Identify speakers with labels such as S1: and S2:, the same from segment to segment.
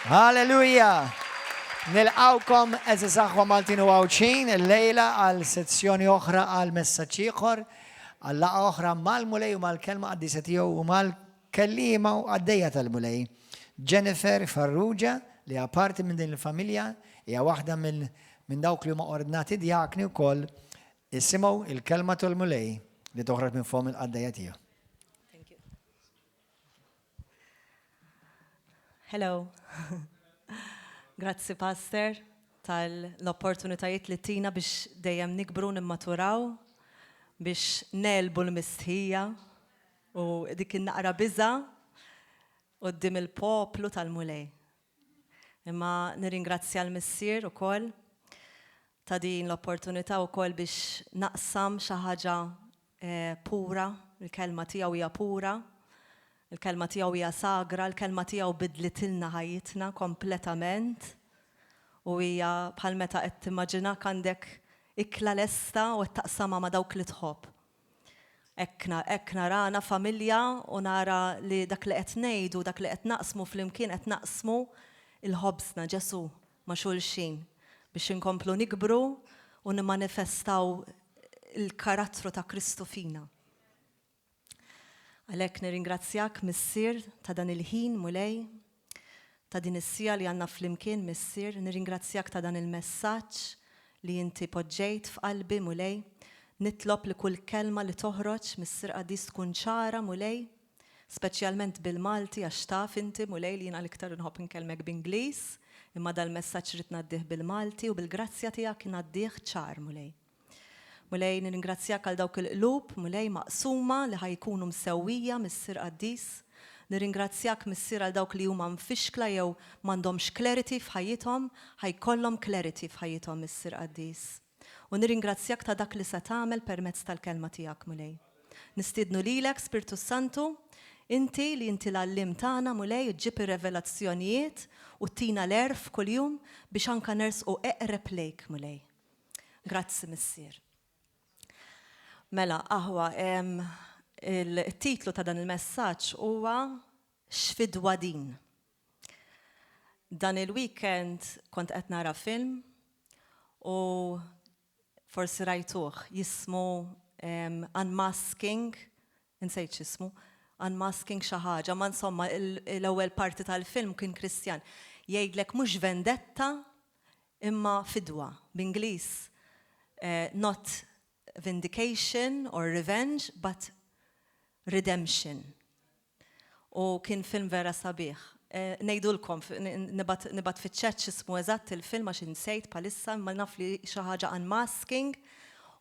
S1: Halleluja! Nilqgħukom għeżież aħwa Maltin u Għawdxin illejla għal sezzjoni oħra għal messaġġ ieħor, għal laqgħa oħra mal-Mulej u mal-Kelma Qaddisa tiegħu u mal-kelliema u qaddejja tal-Mulej. Jennifer Farrugia li hija parti minn din il-familja, hija waħda minn minn dawk li huma ordnati djakni wkoll, isimgħu il-kelma tal-Mulej li toħroġ minn fomm il-qaddejja tiegħu.
S2: Thank you. Hello. Grazzi Pastor tal-opportunitajiet li tina biex dejjem nikbru nimmaturaw biex nelbu l-mistħija u dik in-naqra biża quddiem il-poplu tal-Mulej. Imma nirringrazzja l-Missier ukoll ta' din l-opportunità wkoll biex naqsam xi ħaġa pura, il-kelma tiegħu hija pura, il-kelma tiegħu hija sagra, il-kelma tiegħu bidlitilna ħajjitna kompletament u hija bħal meta qed timmaġinak għandek ikla lesta u qed taqsamha ma' dawk li tħobb. Hekk hekk narana familja u nara li dak li qed ngħidu, dak li qed naqsmu flimkien qed naqsmu l-ħobżna, Ġesù, ma' xulxin biex inkomplu nikbru u nimmanifestaw il-karattru ta' Kristu fina. Għalhekk nirringrazzjak, Missier, ta' dan il-ħin, Mulej, ta' din is-siegħa li għandna flimkien, Missier, nirringrazzjak ta' dan il-messaġġ li inti poġġejt f'qalbi, Mulej. Nitlob li kull kelma li toħroġ, Missier Qaddis, tkun ċara, Mulej, speċjalment bil-Malti għax taf inti, Mulej, li jiena l-iktar inħobb inkellmek b'Ingliż, imma dal-messaġġ ridt ngħaddih bil-Malti u bil-grazzja tiegħek ngħaddih ċar, Mulej. Mulej, nirringrazzjak għal dawk il-qlub, Mulej, maqsuma li ħa jkunu msewwija, Missier Qaddis. Nirringrazzjak, Missier, għal dawk li huma mfixkla jew m'għandhomx clarity f'ħajjithom, ħa jkollhom clarity f'ħajjithom, Missier Qaddis. U nirringrazzjak ta' dak li se tagħmel permezz tal-Kelma tiegħek, Mulej. Nistiednu lilek, Spirtu s-Santu, inti li inti l-għalliem tagħna, Mulej, ġġib ir-revelazzjonijiet u ttina l-għerf kuljum biex anke nersqu eqreb lejk, Mulej. Grazzi Missier. Mela, aħwa, il-titlu ta' dan il-messaġġ huwa X'fidwa din? Dan il-weekend kont qed nara film u forsi rajtuh jismu Unmasking, insejt x'ismu, Unmasking xi ħaġa, ma insomma l-ewwel parti tal-film kien Kristjan jgħidlek mhux vendetta Imma fidwa, b'Ingliż not vindication or revenge but redemption. U kien film vera sabiħ. Ngħidulkom, nibgħat nibgħat fiċ-chat x'ismu eżatt il-film għax insejt bħalissa imma naf li xi ħaġa unmasking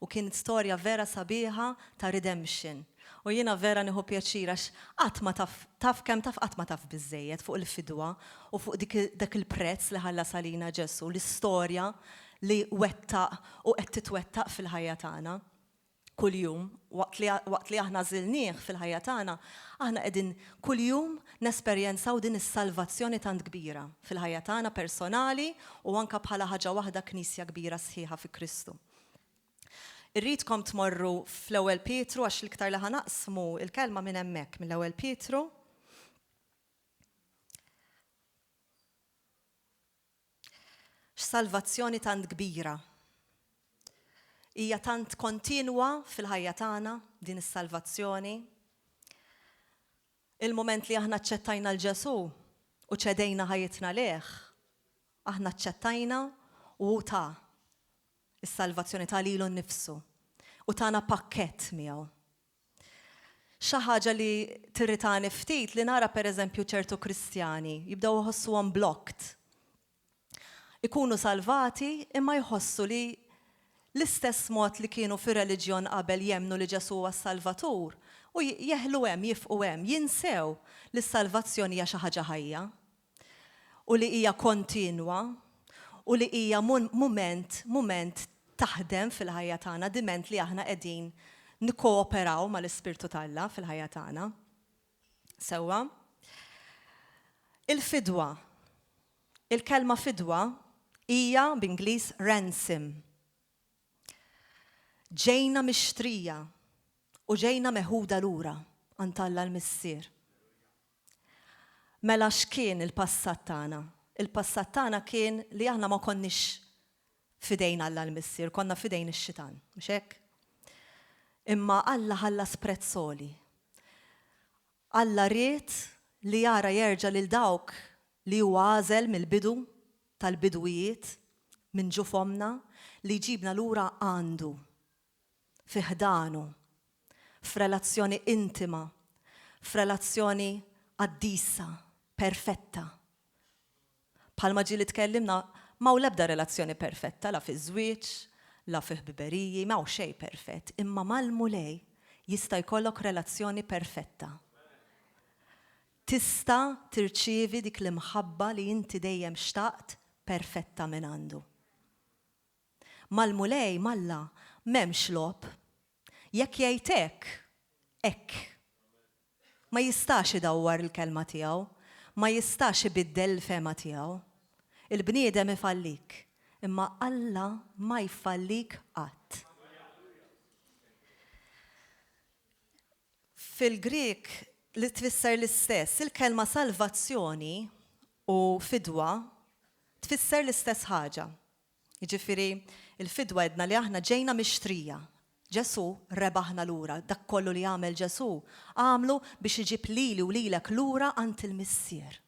S2: u kien storja vera sabiħa ta' redemption. U jiena vera nieħu pjaċir għax qatt ma taf, taf kemm taf qatt ma taf biżżejjed fuq il-fidwa u fuq dik dak il-prezz li ħallas għalina Ġesù, l-istorja li wettaq u qed titwettaq fil-ħajja tagħna kuljum. Waqt li waqt li aħna għażilnieh fil-ħajja tagħna, aħna qegħdin kuljum nesperjenzaw din is-salvazzjoni tant kbira fil-ħajja tagħna personali u anke bħala ħaġa waħda Knisja kbira sħiħa fi Kristu. Irridkom tmorru fl-Ewwel Pietru għax l-iktar li ħa naqsmu l-kelma minn hemmhekk, mill-Ewwel Pietru. X'salvazzjoni tant kbira. Hija tant kontinwa fil-ħajja tagħna din is-salvazzjoni. Il-mument li aħna aċċettajna 'l Ġesù u ċedejna ħajjitna lejh, aħna aċċettajna u hu ta is-salvazzjoni ta lilu nnifsu u tana pakkett miegħu. Xi ħaġa li tirritani ftit li nara pereżempju ċertu Kristjani jibdew iħossuhom blocked. Ikunu salvati imma jħossu li l-istess mod li kienu fir-reliġjon qabel jemmnu li Ġesù huwa s-Salvatur u jeħlu hemm, jifqu hemm, jinsew li s-salvazzjoni hija xi ħaġa ħajja. u li hija kontinwa u li hija mument mument taħdem fil-ħajja tagħna diment li aħna qegħdin nikkooperaw mal-Ispirtu t'Alla fil-ħajja tagħna. Sewwa? Il-fidwa. Il-kelma fidwa hija b'Ingliż ransom. Ġejna mixtrija u ġejna meħuda lura għand Alla l-Missier. Mela x'kien il-passat tagħna? Il-passat tagħna kien li aħna ma konniex f'idejn Alla l-Missier, konna f'idejn ix-xitan, mhux hekk? Imma Alla ħallas prezz għoli. Alla ried li jara jerġa' lil dawk li huwa għażel mill-bidu tal-bidwijiet, minn ġuf ommna, li jġibna lura għandu, fi ħdanu, f'relazzjoni intima, f'relazzjoni qaddisa, perfetta. Bħalma ġieli tkellimna, m'hawn l-ebda relazzjoni perfetta, la fiż-żwieġ, la fi ħbiberiji, m'hawn xejn perfett, imma mal-Mulej jista' jkollok relazzjoni perfetta. Tista' tirċievi dik l-imħabba li inti dejjem xtaqt perfetta mingħandu. Mal-Mulej, m'Alla, m'hemmx logħob. Jekk jgħid hekk, hekk. Ma jistax idawwar il-kelma tiegħu, ma jistax ibiddel il-fehma tiegħu. Il-bniedem ifallik, imma Alla ma jfallik qatt. Fil-Grieg li tfisser l-istess, il-kelma salvazzjoni u fidwa tfisser l-istess ħaġa. Jiġifieri, il-fidwa għedna li aħna ġejna mixtrija. Ġesù rebaħna lura. Dak kollu li għamel Ġesù, għamlu biex iġib lili u lilek lura għand il-Missier.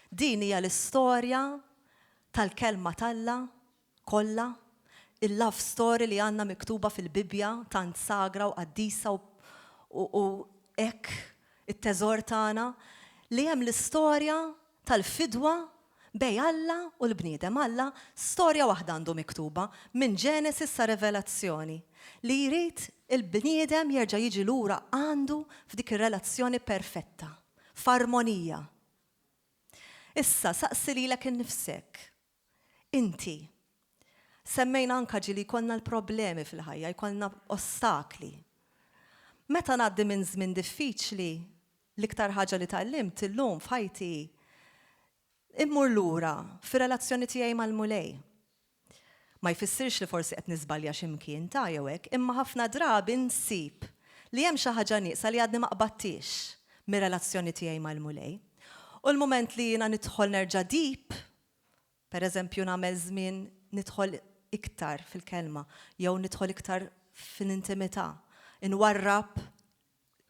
S2: Din hija l-istorja tal-Kelma t'Alla kollha, il-love story li għandna miktuba fil-Bibbja tant sagra u qaddisa u hekk it-teżor tagħna, li hemm l-istorja tal-fidwa bejn Alla u l-bniedem. Alla storja waħda għandu miktuba, minn Ġenesis sa Revelazzjoni, li jrid il-bniedem jerġa' jiġi lura għandu f'dik ir-relazzjoni perfetta, f'armonija. Issa, saqsi lilek innifsek, inti, semmejna anka ġieli jkollna l-problemi fil-ħajja, jkollna ostakli. Meta ngħaddi minn żmien diffiċli, L-iktar ħaġa li tgħallimt illum f'ħajti hi immur lura fir-relazzjoni tiegħi mal-Mulej. Ma jfissirx li forsi qed niżbalja xi mkien ta' jew hekk, imma ħafna drabi nsib li hemm xi ħaġa nieqsa li għadni ma qbadthiex mir-relazzjoni tiegħi mal-Mulej. U l-mument li jiena nidħol nerġa' deep, per eżempju nagħmel żmien nidħol iktar fil-kelma jew nidħol iktar fl-intimità, inwarrab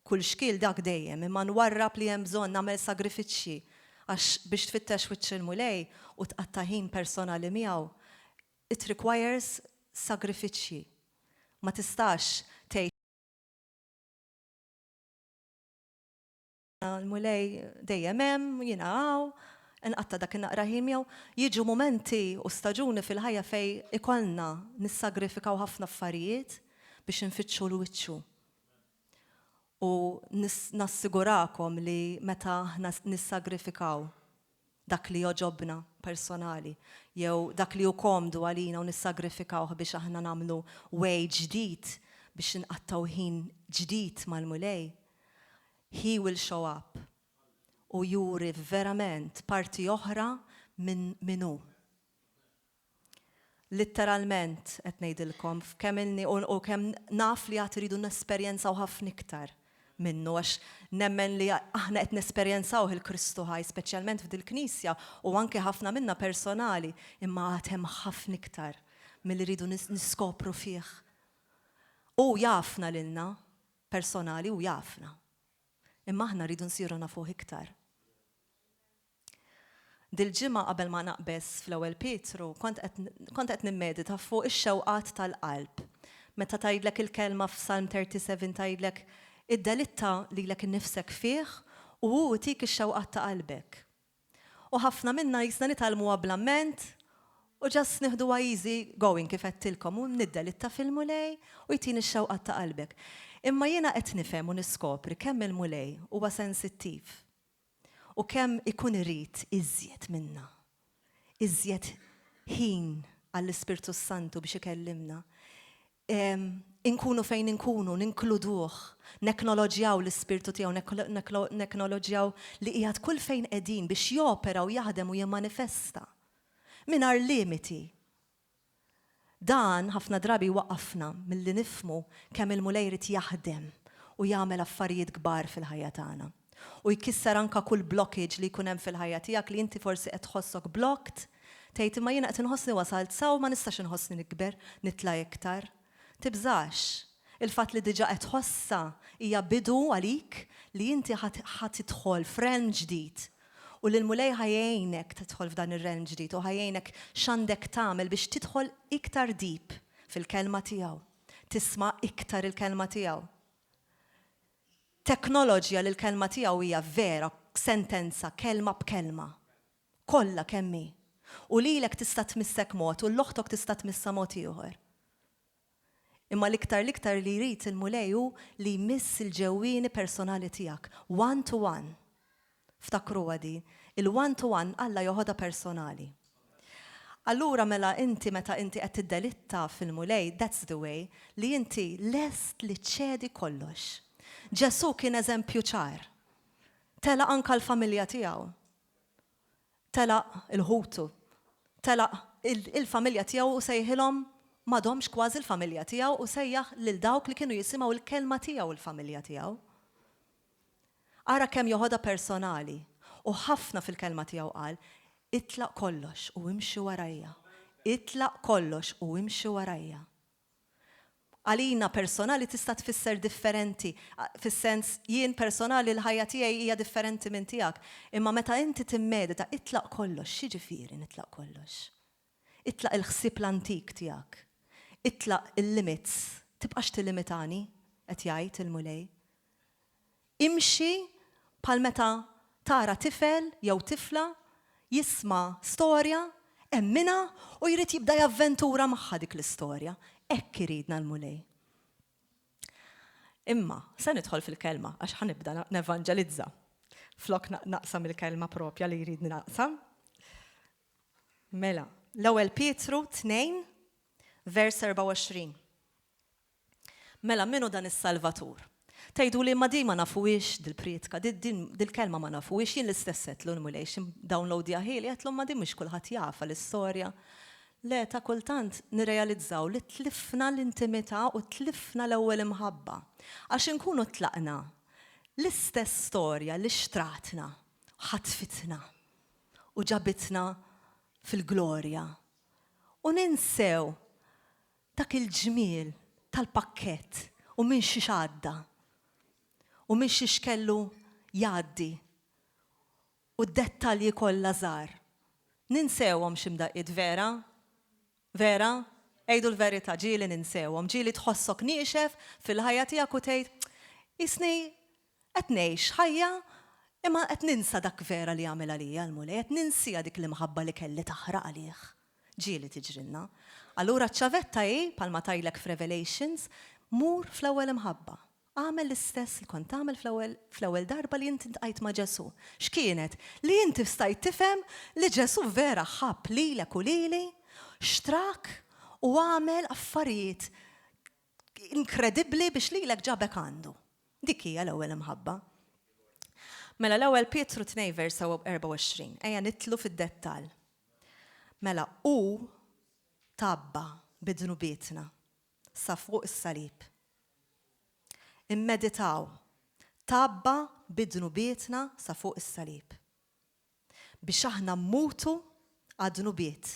S2: Kull xkiel dak dejjem, imma nwarrab li hemm bżonn nagħmel sagrifiċċji għax biex tfittex wiċċ il-Mulej u tqatta' ħin personali miegħu, it requires sagrifiċċji. Ma tistax tgħix l-Mulej dejjem hemm, jiena hawn, inqatta' dak in-naqra ħin miegħu. Jiġu mumenti u staġuni fil-ħajja fejn ikollna nissagrifikaw ħafna affarijiet biex infittxu l-wiċċu. U nassigurakom li meta aħna nissagrifikaw dak li jogħġobna personali jew dak li hu komdu għalina u nissagrifikawh biex aħna nagħmlu way ġdid biex inqattgħu ħin ġdid mal-Mulej, He will show up u juri verament parti oħra minn min hu. Litteralment qed ngħidilkom f'kemm ilni u kemm naf li għad iridu nesperjenzaw ħafna iktar minnu għax nemmen li aħna qed nesperjenzawh il-Kristu ħaj speċjalment f'dil-knisja u anke ħafna minna personali imma għad hemm ħafna iktar milli rridu niskopru fih. Hu jafna lilna personali hu jafna. Imma aħna rridu nsiru nafuh iktar. Dil-ġimgħa qabel ma naqbeż fl-Ewwel Pietru, kont qed kont qed nimmedita fuq ix-xewqat tal-qalb. Meta tgħidlek il-kelma f'Salm 37 tgħidlek, Iddelitta lilek innifsek fih u hu jtik ix-xewqat ta' qalbek. U ħafna minna qisna nitgħallmuha bl-amment u just nieħduha easy going kif għedtilkom u niddelitta fil-Mulej u jtini x-xewqat ta' qalbek. Imma jiena qed nifhem u niskopri kemm il-Mulej huwa sensittiv. U kemm ikun irid iżjed minna, iżjed ħin għall-Ispirtu s-Santu biex ikellimna. Inkunu fejn inkunu, ninkluduh, neknoloġjaw l-Ispirtu tiegħu, neknoloġjaw li qiegħed kull fejn qegħdin biex jopera u jaħdem u jimmanifesta. Mingħajr limiti. Dan ħafna drabi jwaqqafna milli nifhmu kemm il-Mulej irid jaħdem u jagħmel affarijiet kbar fil-ħajja tagħna. U jkisser anka kull blockage li jkun hemm fil-ħajja tiegħek li inti forsi qed tħossok blocked, tgħid imma jiena qed inħossni wasalt s'hawn ma nistax inħossni nikber, nitla' iktar. Tibżax. Il-fatt li diġà qed tħossha hija bidu għalik li inti ħa tidħol f'realm ġdid u li l-Mulej ħa jgħinek tidħol f'dan ir-realm ġdid u ħa jgħinek x'għandek tagħmel biex tidħol iktar deep fil-Kelma tiegħu, tisma' iktar il-Kelma tiegħu. Teknoloġja li l-Kelma tiegħu hija vera, sentenza, kelma b'kelma. Kollha kemm hi. U lilek tista' tmissek mod u 'l oħtok tista' tmissha mod ieħor. Imma l-iktar l-iktar li jrid il-Mulej hu li jmiss il-ġewwieni personali tiegħek, one to one. Ftakruha din, il-one to one Alla joħodha personali. Allura mela inti meta inti qed tiddelitta fil-Mulej, that's the way, li inti lest li ċċedi kollox. Ġesù kien eżempju ċar. Telaq anke l-familja tiegħu. Telaq 'il ħutu. Telaq il-familja tiegħu u sejħilhom m'għadhomx kważi l-familja tiegħu u sejjaħ lil dawk li kienu jisimgħu l-kelma tiegħu l-familja tiegħu. Ara kemm joħodha personali. U ħafna fil-kelma tiegħu qal, Itlaq kollox u imxi warajja. Itlaq kollox u imxi warajja. Għalina personali tista' tfisser differenti, fis-sens jien personali l-ħajja tiegħi hija differenti minn tiegħek, imma meta inti timmedita itlaq kollox, x'jiġifieri nitlaq kollox? Itlaq il-ħsieb l-antik tiegħek. Itlaq il-limits, tibqax tillimitani, qed jgħid il-Mulej. Imxi bħal meta tara tifel jew tifla jisma' storja, emminha u jrid jibda javventura magħha dik l-istorja. Hekk iridna l-Mulej. Imma, se nidħol fil-kelma għax ħa nibda nevanġelizza. Flok naqsam il-kelma propja li jridni naqsam. Mela, l-ewwel Pietru 2, vers 24. Mela min hu dan is-Salvatur? Tgħiduli imma din ma nafuhiex dil-prietka, din dil-kelma ma nafuhiex, jien l-istess għedtlu l-Mulej xi downloadjahieli għedtlu imma din mhux kulħadd jafha l-istorja. Le ta' kultant nirrealizzaw li tlifna l-intimità u tlifna l-ewwel imħabba. Għax inkunu tlaqna l-istess storja li xtratna, ħatfitna u ġabitna fil-glorja. U ninsew Dak il-ġmiel tal-pakkett u minn xiex għadda u minn xiex kellu jgħaddi u d-dettalji kollha żgħar. Ninsewhom xi mdaqqiet, vera? Vera? Għidu l-verità, ġieli ninsewhom, ġieli tħossok niexef fil-ħajja tiegħek u tgħid, qisni qed ngħix ħajja imma qed ninsa dak vera li għamel għalija l-Mulej, qed ninsiha dik l-imħabba li kelli taħraq għalih. Ġieli tiġrilna. Allura ċ-ċavetta hi, bħalma tgħidlek f'Revelations, mur fl-ewwel imħabba. Agħmel l-istess li kont tagħmel fl-ewwel fl-ewwel darba li inti ltqajt ma' Ġesù. X'kienet? Li inti stajt tifhem li Ġesù vera ħabb lilek u lili, xtrak u għamel affarijiet inkredibbli biex lilek ġabek għandu. Dik hija l-ewwel imħabba. Mela l-ewwel Pietru 2 vers 24. Ejja nidħlu fid-dettall. Mela hu tgħabba bi dnubietna sa fuq is-salib. Immeditaw, tgħabba bi dnubietna sa fuq is-salib. Biex aħna mmutu għad-dnubiet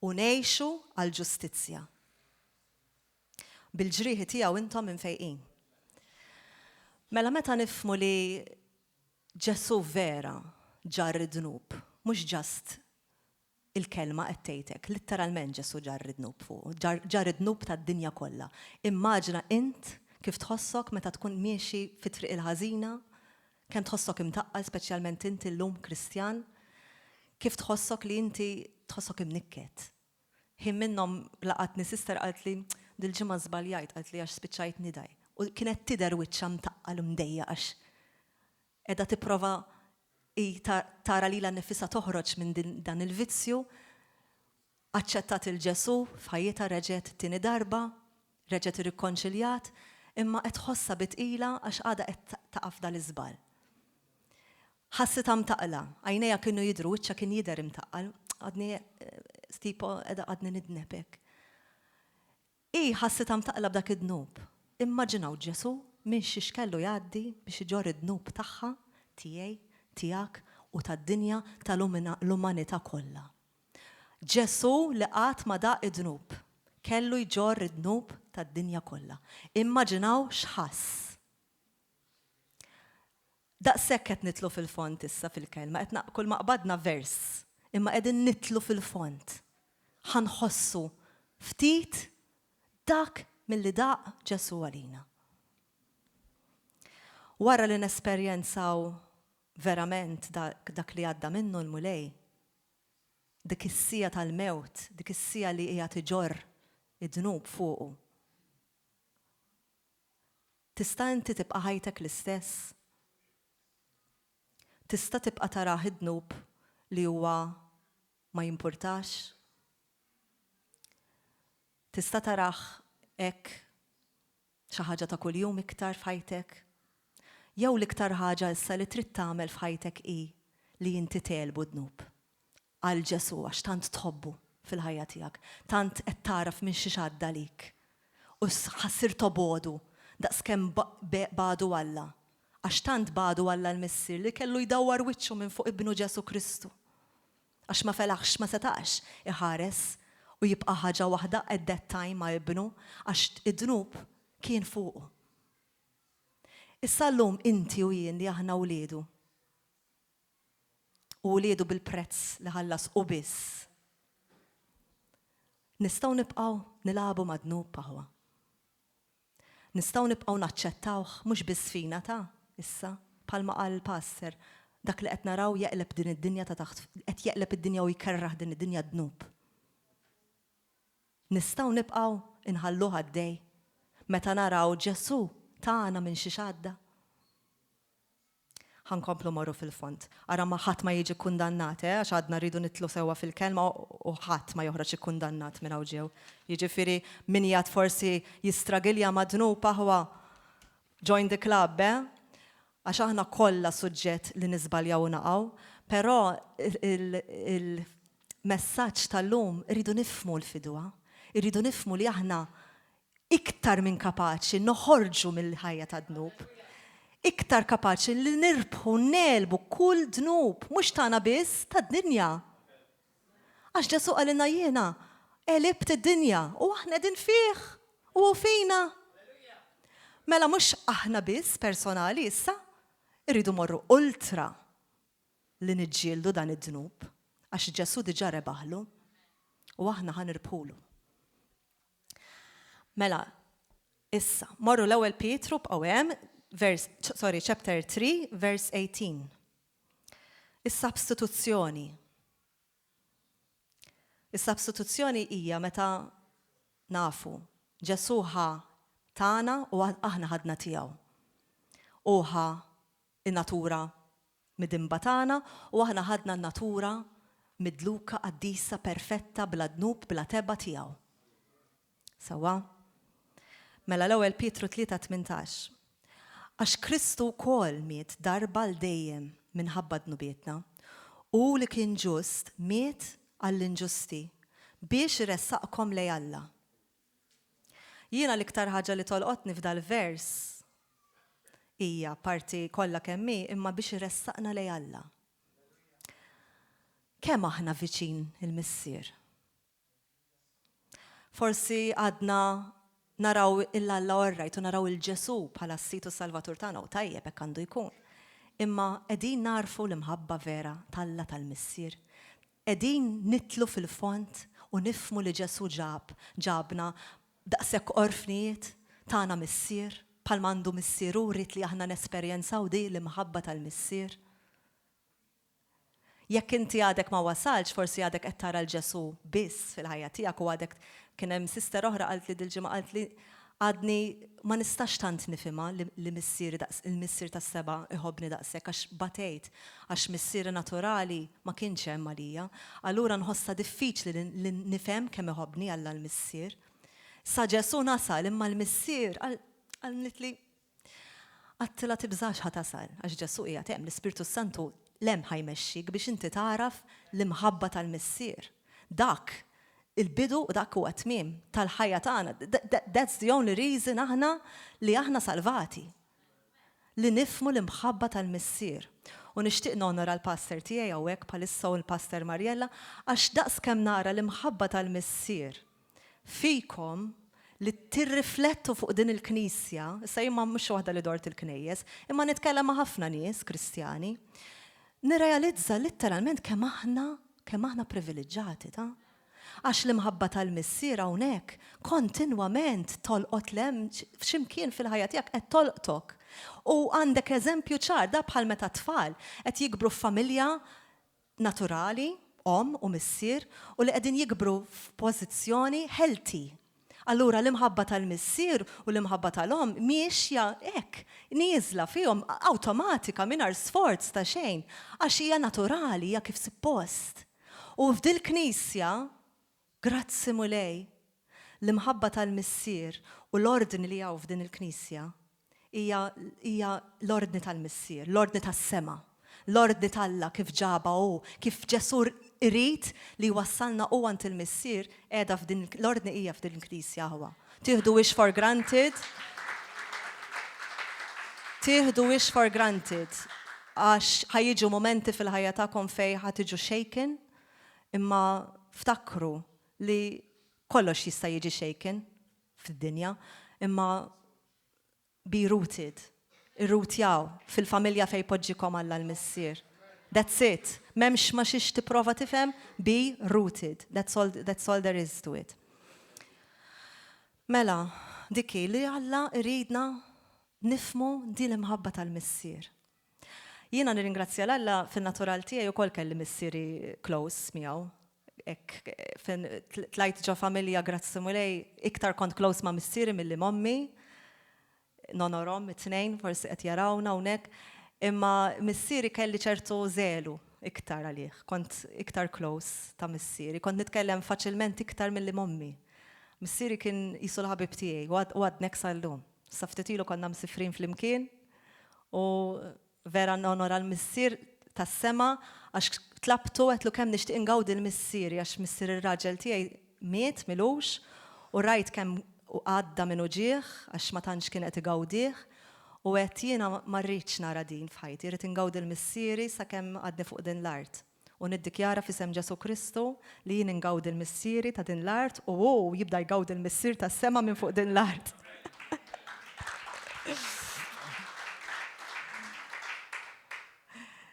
S2: u ngħixu għall-ġustizzja. Bil-ġrieħi tiegħu intom imfejqin. Mela meta nifhmu li Ġesù vera ġarr id-dnub, mhux just il-kelma qed tgħid hekk, litteralment Ġesù ġarr id-dnub fuqu, ġarr id-dnub tad-dinja kollha. Immaġina int kif tħossok meta tkun miexi fit-triq il-ħażina, kemm tħossok imtaqqal speċjalment int illum Kristjan, kif tħossok li inti tħossok imnikket. Ħin minnhom laqatni sister qaltli, dil-ġimgħa żbaljajt, qaltli għax spiċċajt nidgħi. U kienet tidher wiċċha mtaqqal u mdejjaq għax qiegħda tipprova hi tara lilha nnifisha toħroġ minn dan il-vizzju. Aċċettat 'il Ġesù f'ħajjitha reġgħet it-tieni darba, reġgħet irrikkonċiljat, imma qed tħossha bi tqila għax għadha qed taqa' f'dal-iżball. Ħassitha mtaqqla, għajnejha kienu jidhru, wiċċha kien jidher imtaqqal, għadni tipo qiegħda għadni nidneb hekk. Hi ħassitha mtaqqla b'dak id-dnub. Immaġinaw Ġesù. minn xiex kellu jgħaddi biex iġorr id-dnub tagħha, tiegħi, tiegħek u tad-dinja tal-umanità kollha. Ġesù li qatt ma daq id-dnub, kellu jġorr id-dnub tad-dinja kollha. Immaġinaw x'ħass. Daqshekk qed nidħlu fil-fond issa fil-kelma, qed kull ma qbadna vers, imma qegħdin nidħlu fil-fond. Ħa nħossu ftit dak milli daq Ġesù għalina. Wara li nesperjenzaw verament dak li għadda minnu l-Mulej, dik is-siegħa tal-mewt, dik is-siegħa li qiegħed iġorr id-dnub fuqu, Tista' inti tibqa' ħajtek l-istess? Tista' tibqa' tarah id-dnub li huwa ma jimpurtax? Tista' tarah hekk xi ħaġa ta' kuljum iktar f'ħajtek? Jew l-iktar ħaġa issa li trid tagħmel f'ħajtek hi li inti tegħlbu d-dnub? Għal Ġesù għax tant tħobbu fil-ħajja tiegħek, tant qed tagħraf minn xiex għadda għalik. U ħa ssir tobogħdu daqskemm bagħdu Alla. Għax tant bagħdu Alla l-Missier li kellu jdawwar wiċċu minn fuq Ibnu Ġesù Kristu. Għax ma felaħx, ma setax iħares u jibqa' ħaġa waħda at that time ma' Ibnu għax id-dnub kien fuqu. Issa llum inti u jien li aħna wliedu, u wliedu bil-prezz li ħallas hu biss. Nistgħu nibqgħu nilagħbu mad-dnub aħwa. Nistgħu nibqgħu naċċettawh mhux biss fina ta' issa, bħalma qal il-pastor, dak li qed naraw jeqleb din id-dinja ta' taħt, qed jeqleb id-dinja u jkerrah din id-dinja d-dnub. Nistgħu nibqgħu nħalluh għaddej meta naraw Ġesù tagħna minn xiex għadda? Ħa nkomplu mmorru fil-fond. Ara ma ħadd ma jiġi kkundannat, eh, għax għadna rridu nidħlu sewwa fil-kelma u ħadd ma joħroġ ikkundannat minn hawn ġew. Jiġifieri min qiegħed forsi jistragilja ma' dnub aħwa, join the club, eh? Għax aħna kollha suġġett li niżbaljaw u naqgħu, però il-messaġġ tal-lum irridu nifhmu l-fidwa, irridu nifhmu li aħna iktar minn kapaċi noħorġu mill-ħajja tad-dnub. Iktar kapaċi li nirbħu, negħlbu kull dnub, mhux tagħna biss, tad-dinja. Għax Ġesù qalilna jiena għelibt id-dinja u aħna qegħdin fih u hu fina. Mela mhux aħna biss personali issa, irridu morru ultra li niġġieldu dan id-dnub, għax Ġesù diġà rebaħlu u aħna ħa nirbħulu. Mela, issa, morru l-ewwel Pietru bqgħu hemm, verse, sorry, chapter 3, verse 18. Is-substituzzjoni. Is-substituzzjoni hija meta nafu Ġesù ħa tagħna u aħna ħadna tiegħu. Hu ħa in-natura midinba tagħna u aħna ħadna n-natura midluka, qaddisa, perfetta, bla dnub, bla tebgħa tiegħu. Sewwa? Mela l-ewwel Pietru 3:18. Għax Kristu wkoll miet darba għal dejjem minħabba dnubietna, hu li kien ġust miet għall-inġusti biex iressaqkom lejn Alla. Jiena l-iktar ħaġa li tolqotni f'dal-vers hija, parti kollha kemm hi, imma biex iressaqna lejn Alla. Kemm aħna viċin il-Missier? Forsi għadna naraw 'il Alla orrajt u naraw 'il Ġesù bħala s-Sid u s-Salvatur tagħna u tajjeb hekk għandu jkun. Imma qegħdin nagħrfu l-imħabba vera t'Alla tal-Missier? Qegħdin nidħlu fil-fond u nifhmu li Ġesù ġab, ġabna daqshekk orfnijiet, tana Missier, bħalma għandu Missier hu ried li aħna nesperjenzaw di l-imħabba tal-Missier. Jekk inti għadek ma wasaltx, forsi għadek qed tara 'l Ġesù biss fil-ħajja tiegħek u għadek kien hemm sister oħra qaltli dil-ġimgħa qaltli Għadni ma nistax tant nifhimha li missieri daqs il-missier tas-seba' iħobbni daqshekk għax batejt għax missieri naturali ma kienx hemm għalija. Allura nħossha diffiċli li nifhem kemm iħobbni Alla l-Missier. Sa Ġesù nasal imma l-Missier qaltli Għadtilha tibżax ħa tasal għax Ġesù qiegħed hemm, l-Ispirtu s-Santu 'l hemm ħa jmexxik biex inti tagħraf l-imħabba tal-Missier. Dak. Il-bidu u dak huwa t-tmiem tal-ħajja tagħna. That's the only reason aħna li aħna salvati. Li nifhmu l-imħabba tal-Missier. U nixtieq nonora l-pastor tiegħi hawnhekk bħalissa u l-pastor Mariella għax daqs kemm nara l-imħabba tal-Missier fikom li tirriflettu fuq din il-knisja, issa jien ma mhux waħda li dort il-knejjes, imma nitkellem ma' ħafna nies Kristjani, nirrealizza litteralment kemm aħna kemm aħna privileġġati ta'. Għax l-imħabba tal-Missier hawnhekk kontinwament tolqot 'l hemm x'imkien fil-ħajja tiegħek qed tolqtok. U għandek eżempju ċar, da bħal meta tfal qed jikbru f'familja naturali, omm u missier, u li qegħdin jikbru f'pożizzjoni healthy. Allura l-imħabba tal-missier u l-imħabba tal-omm miexja hekk, nieżla fihom awtomatika mingħajr sforz ta' xejn, għax hija naturali, hija kif suppost. U f'dil-knisja, grazzi Mulej, l-imħabba tal-missier u l-ordni li hawn f'din il-knisja hija hija l-ordni tal-Missier, l-ordni tas-sema, l-ordni t'Alla kif ġabha hu, kif Ġesù irid li jwassalna hu għand il-Missier qiegħda f'din l-ordni hija f'din il-Knisja aħwa. Tieħduhiex for granted. Tieħduhiex for granted għax ħa jiġu mumenti fil-ħajja tagħkom fejn ħa tiġu shaken imma ftakru li kollox jista' jiġi shaken fid-dinja imma Be rooted. Irrutjaw fil-familja fejn poġġikom Alla l-Missier. That's it. M'hemmx ma xiex tipprova tifhem, be rooted. That's all, that's all there is to it. Mela, dik hi li Alla jridna nifhmu din l-imħabba tal-Missier. Jiena nirringrazzja 'l Alla fin-natural tiegħi wkoll kelli missieri close miegħu. Hekk fejn tlajt ġo familja grazzi Mulej iktar kont close ma' missieri milli m'ommi. Nonorhom it-tnejn forsi qed jarawna hawnhekk. Imma missieri kelli ċertu żelu iktar għalih, kont iktar close ta' missieri, kont nitkellem faċilment iktar milli m'ommi. Missieri kien qisu l-ħabib tiegħi u għadni hekk sal-lum. Sa ftit ilu konna msifrin flimkien u vera nonora l-Missier tas-sema għax tlabtu għedtlu kemm nixtieq ingawdi l-missieri għax missier ir-raġel tiegħi miet m'ilux u rajt kemm għadda minn uġigħ għax ma tantx kien qed igawdih u għedt jiena ma rridx nara din f'ħajti, rrid ingawdi l-missieri sakemm għadni fuq din l-art. U niddikjara f'isem Ġesù Kristu li jien ingawdi l-Missieri ta' din l-art u hu jibda jgawdi l-Missier tas-sema minn fuq din l-art.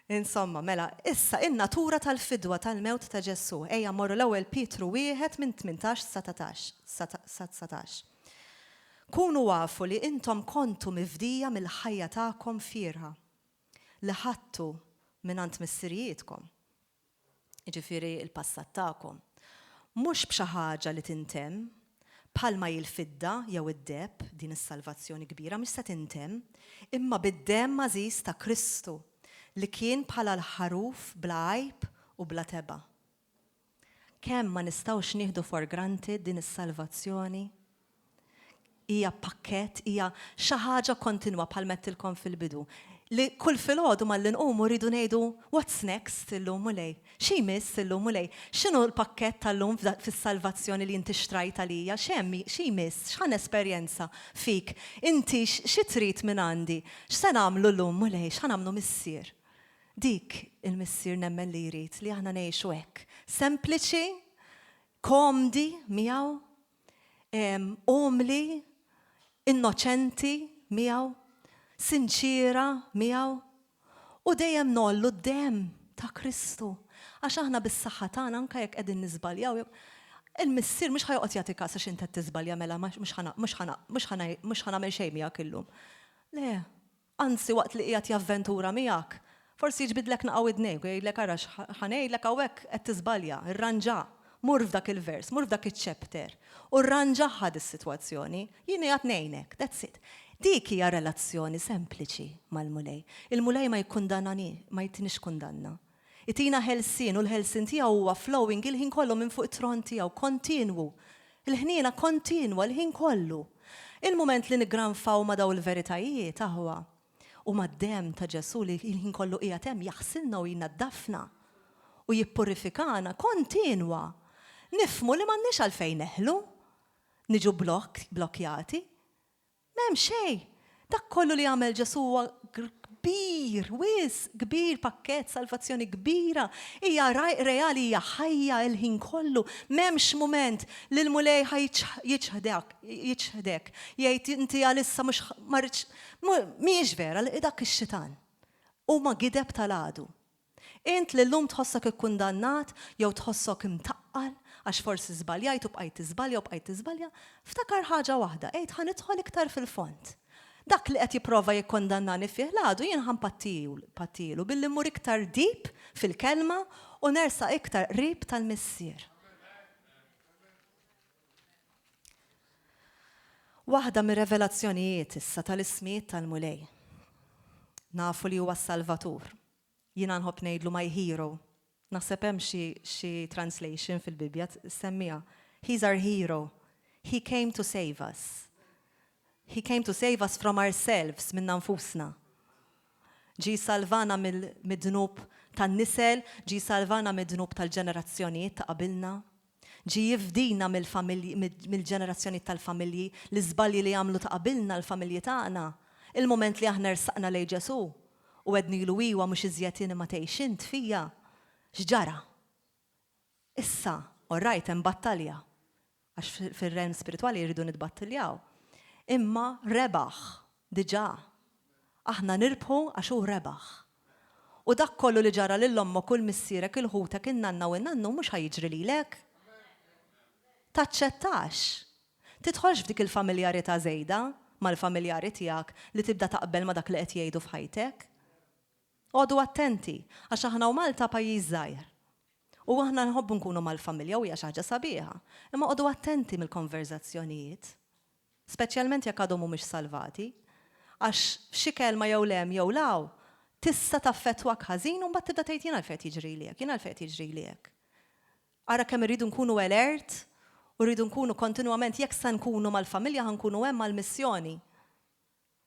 S2: Insomma, mela, issa in-natura tal-fidwa tal-mewt ta' Ġesù. Ejja mmorru l-ewwel Pietru wieħed minn 18 sa 19. Kunu afu li intom kontu mifdija mill-ħajja tagħkom fiergħa. li ħadtu mingħand missirijietkom, jiġifieri l-passat tagħkom, mhux b'xi ħaġa li tintemm, bħalma hi l-fidda jew id-deheb, din is-salvazzjoni kbira mhix se tintemm, imma bid-demm għażiż ta' Kristu, li kien bħala l-ħaruf bla għajb u bla tebgħa. Kemm ma nistgħux nieħdu for granted din is-salvazzjoni? Hija pakkett, hija xi ħaġa kontinwa bħal m'għedtilkom fil-bidu. Li kull filgħodu malli nqumu rridu ngħidu what's next illum Mulej? Xi jmiss illum Mulej? X'inhu l-pakkett tal-lum fis-salvazzjoni li inti xtrajt għalija? X'hemm, xi jmiss? X'ħa nesperjenza fik? Inti xi trid mingħandi? X'se nagħmlu llum Mulej? X'ħa nagħmlu Missier? Dik il-Missier nemmen li jrid li aħna ngħixu hekk. Sempliċi, komdi miegħu, umli, innoċenti miegħu, sinċiera miegħu, u dejjem ngħollu d-demm ta' Kristu. Għax aħna bis-saħħa tagħna anke jekk qegħdin niżbaljaw, il-Missier mhux ħa joqgħod jagħti kas għax int qed tiżbalja mela mhux ħa nagħmel xejn miegħek illum. Le, Anzi waqt li qiegħed javventura miegħek, forsi jiġbidlek naqa' widnejk u jgħidlek ara x'ħa ngħidlek hawnhekk qed tiżbalja, irranġa, mur f'dak il-vers, mur f'dak iċ-chapter u rranġaha dis-sitwazzjoni, jien qiegħed ngħinek, that's it. Dik hija relazzjoni sempliċi mal-Mulej. Il-Mulej ma jikkundanani, ma jtinix kundanna. Itina ħelsien u l-ħelsien tiegħu huwa flowing il-ħin kollu minn fuq it-tron tiegħu, kontinwu. Il-ħniena kontinwa l-ħin kollu. Il-mument li niggranfaw ma' dawn il-veritajiet, aħwa, u mad-demm ta' Ġesù li l-ħin kollu qiegħed hemm jaħsilna u jnaddafna u jippurifikana, kontinwa. Nifhmu li m'għandniex għalfejn neħlu, niġu blokk, blokkjati. M'hemm xejn. Dak kollu li għamel Ġesù huwa kbir, wisq kbir, pakkett, salvazzjoni kbira. Hija reali, hija ħajja l-ħin kollu. M'hemmx mument li l-Mulej ħa jiċħdek, jiċħdek, jgħid inti għalissa mhux ma rridx. Mhijiex vera, dak ix-xitan. Huma gideb tal-għadu. Int li llum tħossok ikkundannat jew tħossok imtaqqal għax forsi żbaljajt u bqajt tiżbalja u bqajt tiżbalja, ftakar ħaġa waħda, għid ħa nidħol iktar fil-fond. Dak li qed jipprova jikkondannani fih l-għadu jien ħa npattilu billi mmur iktar deep fil-Kelma u nersaq iktar qrib tal-Missier. Waħda mir-revelazzjonijiet issa tal-ismijiet tal-Mulej. Nafu li huwa s-Salvatur. Jiena nħobb ngħidlu my hero. Naħseb hemm xi xi translation fil-Bibbja ssemmiha. He's our hero. He came to save us. He came to save us from ourselves, minna nfusna. Ġie jsalvana mid-dnub tan-nisel, ġie jsalvana mid-dnub tal-ġenerazzjonijiet ta' qabilna. Ġie jifdina mill-familji, mill-ġenerazzjonijiet tal-familji, l-iżbalji li għamlu ta' qabilna l-familji tagħna. Il-mument li aħna rsaqna lejn Ġesù u għednilu iwa mhux iżjed jien imma tgħix int fija, x'ġara? Issa, all right, hemm battalja, għax fir-realm spiritwali jridu nitbattiljaw. Imma rebaħ, diġà. Aħna nirbħu għax hu rebaħ. U dak kollu li ġara lil ommok u 'l missierek, 'il ħutek, in-nanna u n-nannu mhux ħa jiġri lilek. Taċċettax. Tidħolx f'dik il-familjarità żejda mal-familjari tiegħek li tibda taqbel ma' dak li qed jgħidu f'ħajtek. Oqogħdu attenti, għax aħna u Malta pajjiż żgħir. U aħna nħobbu nkunu mal-familja u hija xi ħaġa sabiħa. Imma oqogħdu attenti mill-konverżazzjonijiet. Speċjalment jekk għadhom mhumiex salvati. Għax f'xi kelma jew 'l hemm jew 'l hawn tista' taffettwak ħażin u mbagħad tibda tgħid jien għalfejn qed jiġrili hekk, jien għalfejn qed jiġrili hekk. Ara kemm irridu nkunu alert u rridu nkunu kontinwament jekk se nkunu mal-familja ħa nkunu hemm għall-missjoni.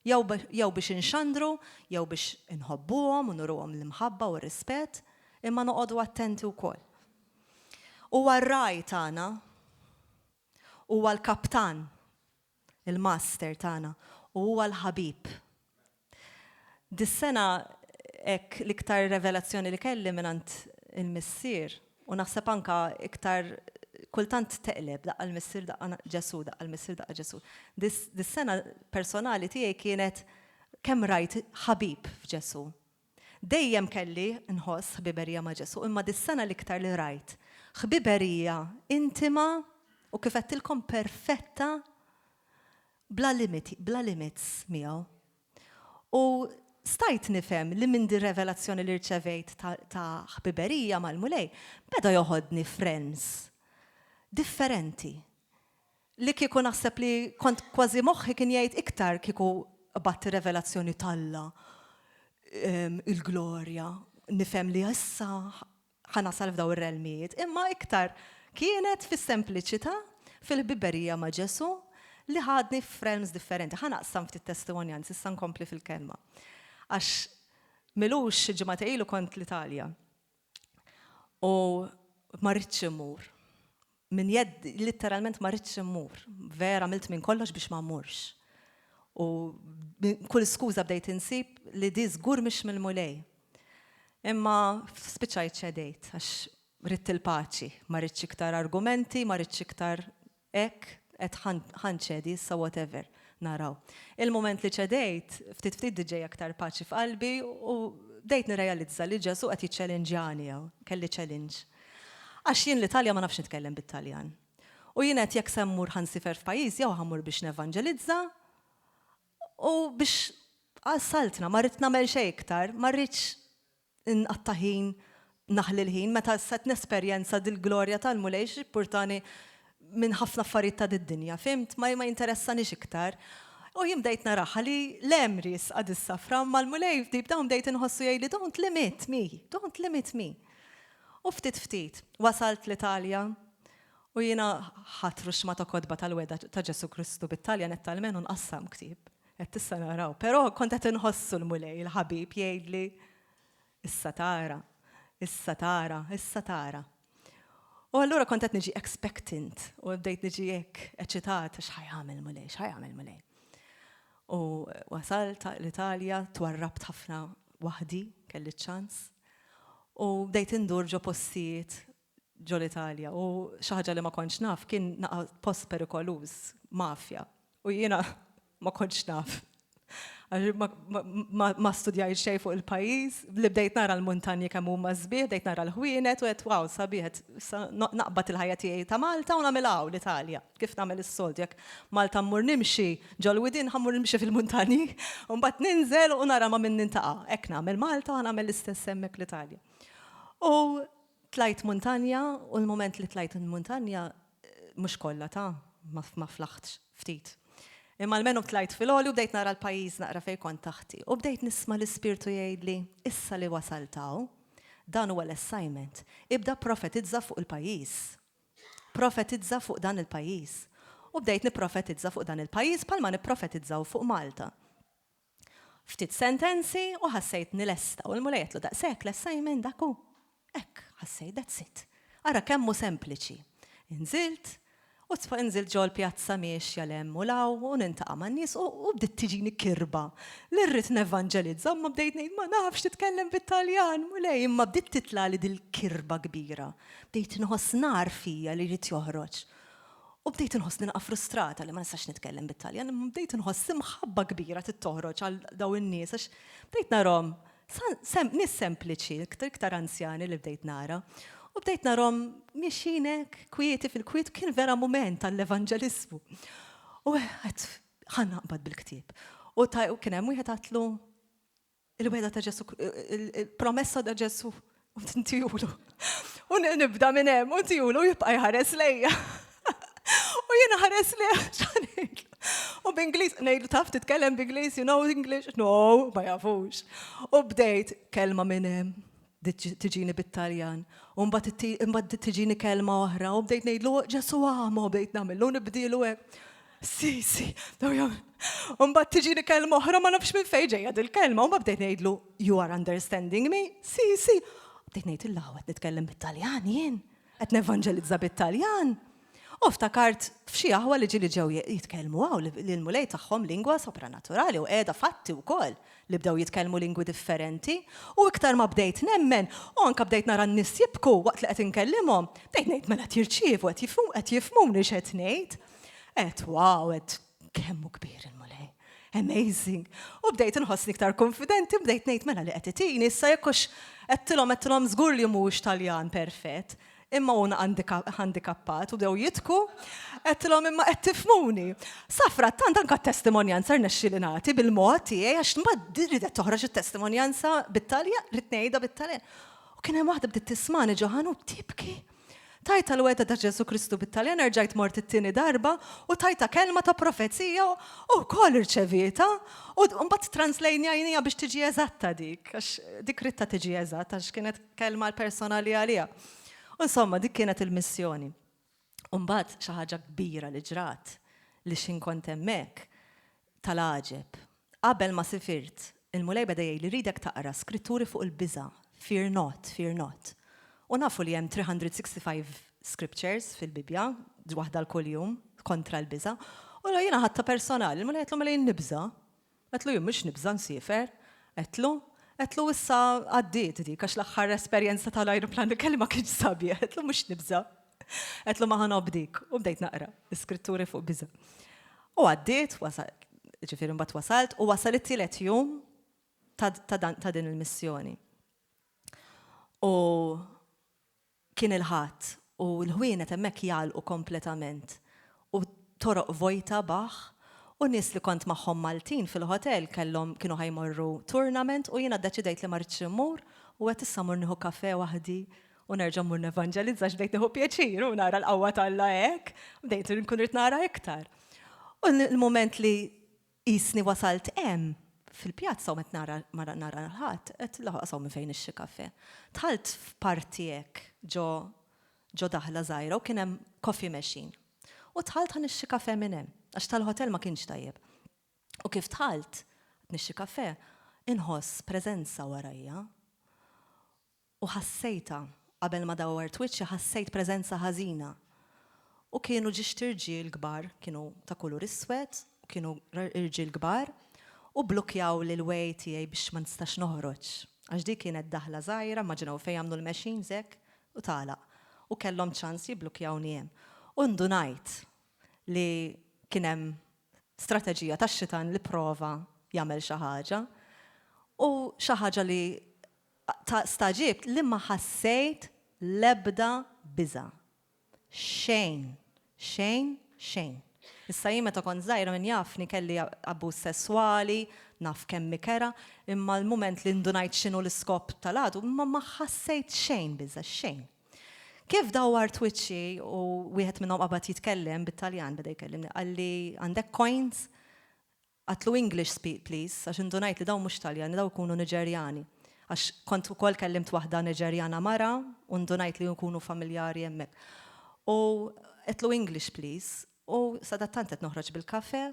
S2: Jew jew biex inxandru, jew biex inħobbuhom u nuruhom l-imħabba u r-rispett, imma noqogħdu attenti wkoll. Huwa r-ragħaj tagħna, huwa l-kaptan, il-master tagħna, u huwa l-ħabib. Dis-sena hekk l-iktar revelazzjoni li kelli mingħand il-Missier, u naħseb anka iktar kultant teqleb, daqqa l-Missier, daqqa Ġesù, daqqa l-Missier, daqqa Ġesù. Dis-sena personali tiegħi kienet kemm rajt ħabib f'Ġesù. Dejjem kelli nħoss ħbiberija ma' Ġesù, imma dis-sena l-iktar li rajt ħbiberija intima u kif għedtilkom perfetta bla limiti, bla limits miegħu. U stajt nifhem li minn din revelazzjoni li rċevejt ta' ħbiberija mal-Mulej, beda joħodni f'realms differenti Li kieku naħseb li kont kważi moħħi kien jgħid iktar kieku qbadt ir-revelazzjoni t'Alla, il-glorja, nifhem li issa ħa nasal f'daw ir-realmijiet, imma iktar kienet fis-sempliċità, fil-ħbiberija ma' Ġesù li ħadni f'realms differenti. Ħa naqsam ftit testimonjanzi, issa nkompli fil-kelma. Għax m'ilux xi ġimgħatejn ilu kont l-Italja. U ma ridtx immur. Minn jedd, litteralment ma ridtx immur. Vera għamilt minn kollox biex ma mmurx. U kull skuża bdejt insib li di żgur mhix mill-Mulej. Imma spiċċajt ċedejt għax ridt il-paċi, ma ridtx iktar argumenti, ma ridtx iktar Hekk, għedt ħa nċedi issa whatever, naraw. Il-mument li ċedejt, ftit ftit bdiet ġejja aktar paċi f'qalbi u bdejt nirrealizza li Ġesù qed jiċċelinġjani hawn, kelli challenge. Għax jien l-Italja ma nafx nitkellem bit-Taljan. U jien għedt jekk se mmur ħa nsifer f'pajjiż jew ħa mmur biex nevanġelizza u biex għas-Saltna, ma rrid nagħmel xejn iktar, ma rridx Inqatta' ħin, naħli l-ħin, meta issa qed nesperjenza dil-glorja tal-Mulej x'jippurtani minn ħafna affarijiet ta' did-dinja, fhimt? Ma ma jinteressanix iktar. U jien bdejt naraha li l-hemm riesqa dis-safra, imma l-Mulej deep down bdejt inħossu jgħidli don't limit me, don't limit me. U ftit ftit, wasalt l-Italja u jiena ħadt ruxma ta' kotba tal-wegħda ta' Ġesù Kristu bit-Taljan għedt almenu nqassam ktieb. Għedt issa naraw. Però kont qed inħossu l-Mulej, il-ħabib jgħidli, issa tara, issa tara, issa tara. U allura kont qed niġi expectant u bdejt niġi hekk eċitata x'ħa jagħmel Mulej, x'ħa jagħmel Mulej. U wasalt l-Italja, twarrabt ħafna waħdi, kelli ċans. U bdejt indur ġo postijiet ġo l-Italja u xi ħaġa li ma kontx naf kien naqa post perikoluż, mafja. U jiena ma kontx naf. Għax ma studjajt xejn fuq il-pajjiż, li bdejt nara l-muntanji kemm huma sbieħ, bdejt nara l-ħwienet u għedt wow sabiħ, naqbad il-ħajja tiegħi ta' Malta u nagħmilha hawn l-Italja, kif nagħmel is-soltu, jekk Malta mmur nimxi ġol-widien ħa mmur nimxi fil-muntanji, u mbagħad ninżel u nara ma' min nintaqa'. Hekk nagħmel Malta u ħa nagħmel l-istess hemmhekk l-Italja. U tlajt muntanja u l-mument li tlajt il-muntanja mhux kollha ta' ma flaħtx ftit. Imma almenu tlajt fil-għoli u bdejt nara l-pajjiż naqra fejn kont taħti. U bdejt nisma' l-Ispirtu jgħidli, issa li wasalt hawn, dan huwa l-assignment. Ibda pprofetizza fuq il-pajjiż. Profetizza fuq dan il-pajjiż. U bdejt nipprofetizza fuq dan il-pajjiż bħalma nipprofetizzaw fuq Malta. Ftit sentenzi u ħassejtni lesta u l-Mulej għedtlu daqshekk l-assignment dak hu. Hekk ħassejt that's it. Ara kemm hu sempliċi. Inżilt u inżilt ġol-pjazza miexja 'l hemm u 'l hawn u nintaqa' man-nies u bdiet tiġini kirba li rrid nevanġelizza imma bdejt ngħid ma nafx nitkellem bit-Taljan Mulej imma bdiet titlagħli dil-kirba kbira. Bdejt inħoss nar fija li jrid joħroġ. U bdejt inħossni naqa' frustrata li ma nistax nitkellem bit-Taljan, imma bdejt inħoss imħabba kbira trid toħroġ għal dawn in-nies għax bdejt narhom nies sempliċi, iktar anzjani li bdejt nara. U bdejt narhom miexjin hekk, kwieti fil-kwiet, kien vera mument għall-evanġeliżmu. U għedt ħa naqbad bil-ktieb. U kien hemm wieħed għedtlu, Il-wegħda ta' Ġesu, il-promessa ta' Ġesu, u ntijulu. U nibda minn hemm, u ntijulu jibqa' jħares lejja. U jiena ħares lejja x'ngħidlu. U b'Ingliż, ngħidlu taf titkellem b'Ingliż, you know English? No, ma jafux. U bdejt kelma minn hemm tiġini bit-Taljan. U mbagħad tiġini kelma oħra u bdejt ngħidlu Ġesu amo, bdejt nagħmillu nibdilu hekk. Si, si, daw jagħmel. U mbagħad tiġini kelma oħra ma nafx minn fejn ġejja dil-kelma u mbagħad bdejt ngħidlu you are understanding me? Si, si. Bdejt ngħid il-laħwa qed nitkellem bit-Taljan jien, qed nevanġelizza bit-Taljan. U ftakart f'xi aħwa li ġieli ġew jitkellmu hawn li l-Mulej tagħhom lingwa sopranaturali u qiegħda fatti wkoll li bdew jitkellmu lingwi differenti u iktar ma bdejt nemmen u anke bdejt nara n-nies jibku waqt li qed inkellimhom, bdejt ngħid mela qed jirċievu qed qed jifhmuni x'qed ngħid. Għedt wow, għedt kemm hu kbir il-Mulej. Amazing. U bdejt inħossni iktar konfidenti, bdejt ngħid mela li qed itini issa jekk hux għedtilhom għedtilhom żgur li mhuwiex Taljan perfett. Imma hu handikappat u bdew jidhku, għedtilhom imma qed tifhmuni. Safrattant anke t-testimonjanza rnexxieli nagħti bil-mod tiegħi għax mbagħad ridet toħroġ it-testimonjanza bit-Taljan, ridt ngħidha bit-Taljan. U kien hemm waħda bdiet tismagħni ġo ħanut tibki. Tajtha l-wegħda ta' Ġesù Kristu bit-Taljan, erġajt mort it-tieni darba u tajtha kelma ta' profezija u wkoll irċevietha. U mbagħad translejnjajniha biex tiġi eżatta dik, għax dik ridtha tiġi eżatt għax kienet Kelma personali għaliha. U insomma, dik kienet il-missjoni. U mbagħad xi ħaġa kbira li ġrat li x'ħin kont hemmhekk tal-għaġeb. Qabel ma sifirt, il-Mulej beda jgħidli rridek taqra skritturi fuq il-biża', fear not, fear not. U nafu li hemm 365 scriptures fil-Bibbja, waħda l kuljum, kontra l-biża'. U jiena ħadtha personali, il-Mulej għedtlu mela jien nibża'. Għedtlu jien mhux nibża' nsiefer. Għedtlu, għedtlu issa għaddiet dik għax l-aħħar esperjenza tal-ajruplan li kelli ma kienx sabiħ. Għedtlu mhux nibża'. Għedtlu ma ħa nobdik. U bdejt naqra l-iskritturi fuq biża'. U għaddiet, ġifieri mbagħad wasalt u wasal it-tielet jum ta' din il-missjoni. U Kien il-Ħadd u l-ħwienet hemmhekk jagħlqu kompletament u toroq vojta baħħ u nies li kont magħhom Maltin fil-hotel kellhom kienu ħa jmorru tournament u jiena ddeċidejt li ma rridx immur u għedt issa mmur nieħu kafè waħdi u nerġa' mmur nevanġelizza għax bdejt nieħu pjaċir u nara l-qawwa t'Alla hekk, bdejt inkun irrid nara iktar. U l-mument li Qisni wasalt hemm, fil-pjazza u qed nara ma nara 'l ħadd, għedt l-aħwa hawn minn fejn nixtri kafè. Dħalt f'parti hekk ġo ġo daħla żgħira u kien hemm coffee machine. U dħalt ħa nixtri kafè minn hemm, għax tal-hotel ma kienx tajjeb. U kif dħalt, qed nixtri kafè, inħoss preżenza warajja. U ħassejtha. Qabel ma dawwart wiċċi ħassejt preżenza ħażina. U kienu ġiex irġiel kbar, kienu ta' kulur iswed, u kienu irġiel kbar, u bblukkjawli l-way tiegħi biex ma nistax noħroġ. Għax dik kienet daħla żgħira, immaġinaw fejn jagħmlu l-machines hekk, u tagħlaq. U kellhom ċans jibblukkjawni hemm. U ndunajt li kien hemm strateġija tax-xitan li pprova jagħmel xi ħaġa. U xi ħaġa li ta' stagħġibt li ma ħassejt l-ebda biża'. Xejn. Xejn, xejn. Issa jien meta kont żgħira min jafni kelli abbuż sesswali, naf kemm hi kerha, imma l-mument li ndunajt x'inhu l-iskop tal-għadu, imma ma ħassejt xejn biża', xejn. Kif dawwart wiċċi u wieħed minnhom qabad jitkellem bit-Taljan beda jkellimni, qalli għandek coins? Għadtlu English speak please, għax indunajt li dawn mhux Taljani, dawn ikunu Niġerjani. Għax kont ukoll kellimt waħda Niġerjana mara u ndunajt li jkunu familjari hemmhekk. U għedtlu English please, u sadattant qed noħroġ bil-kafe,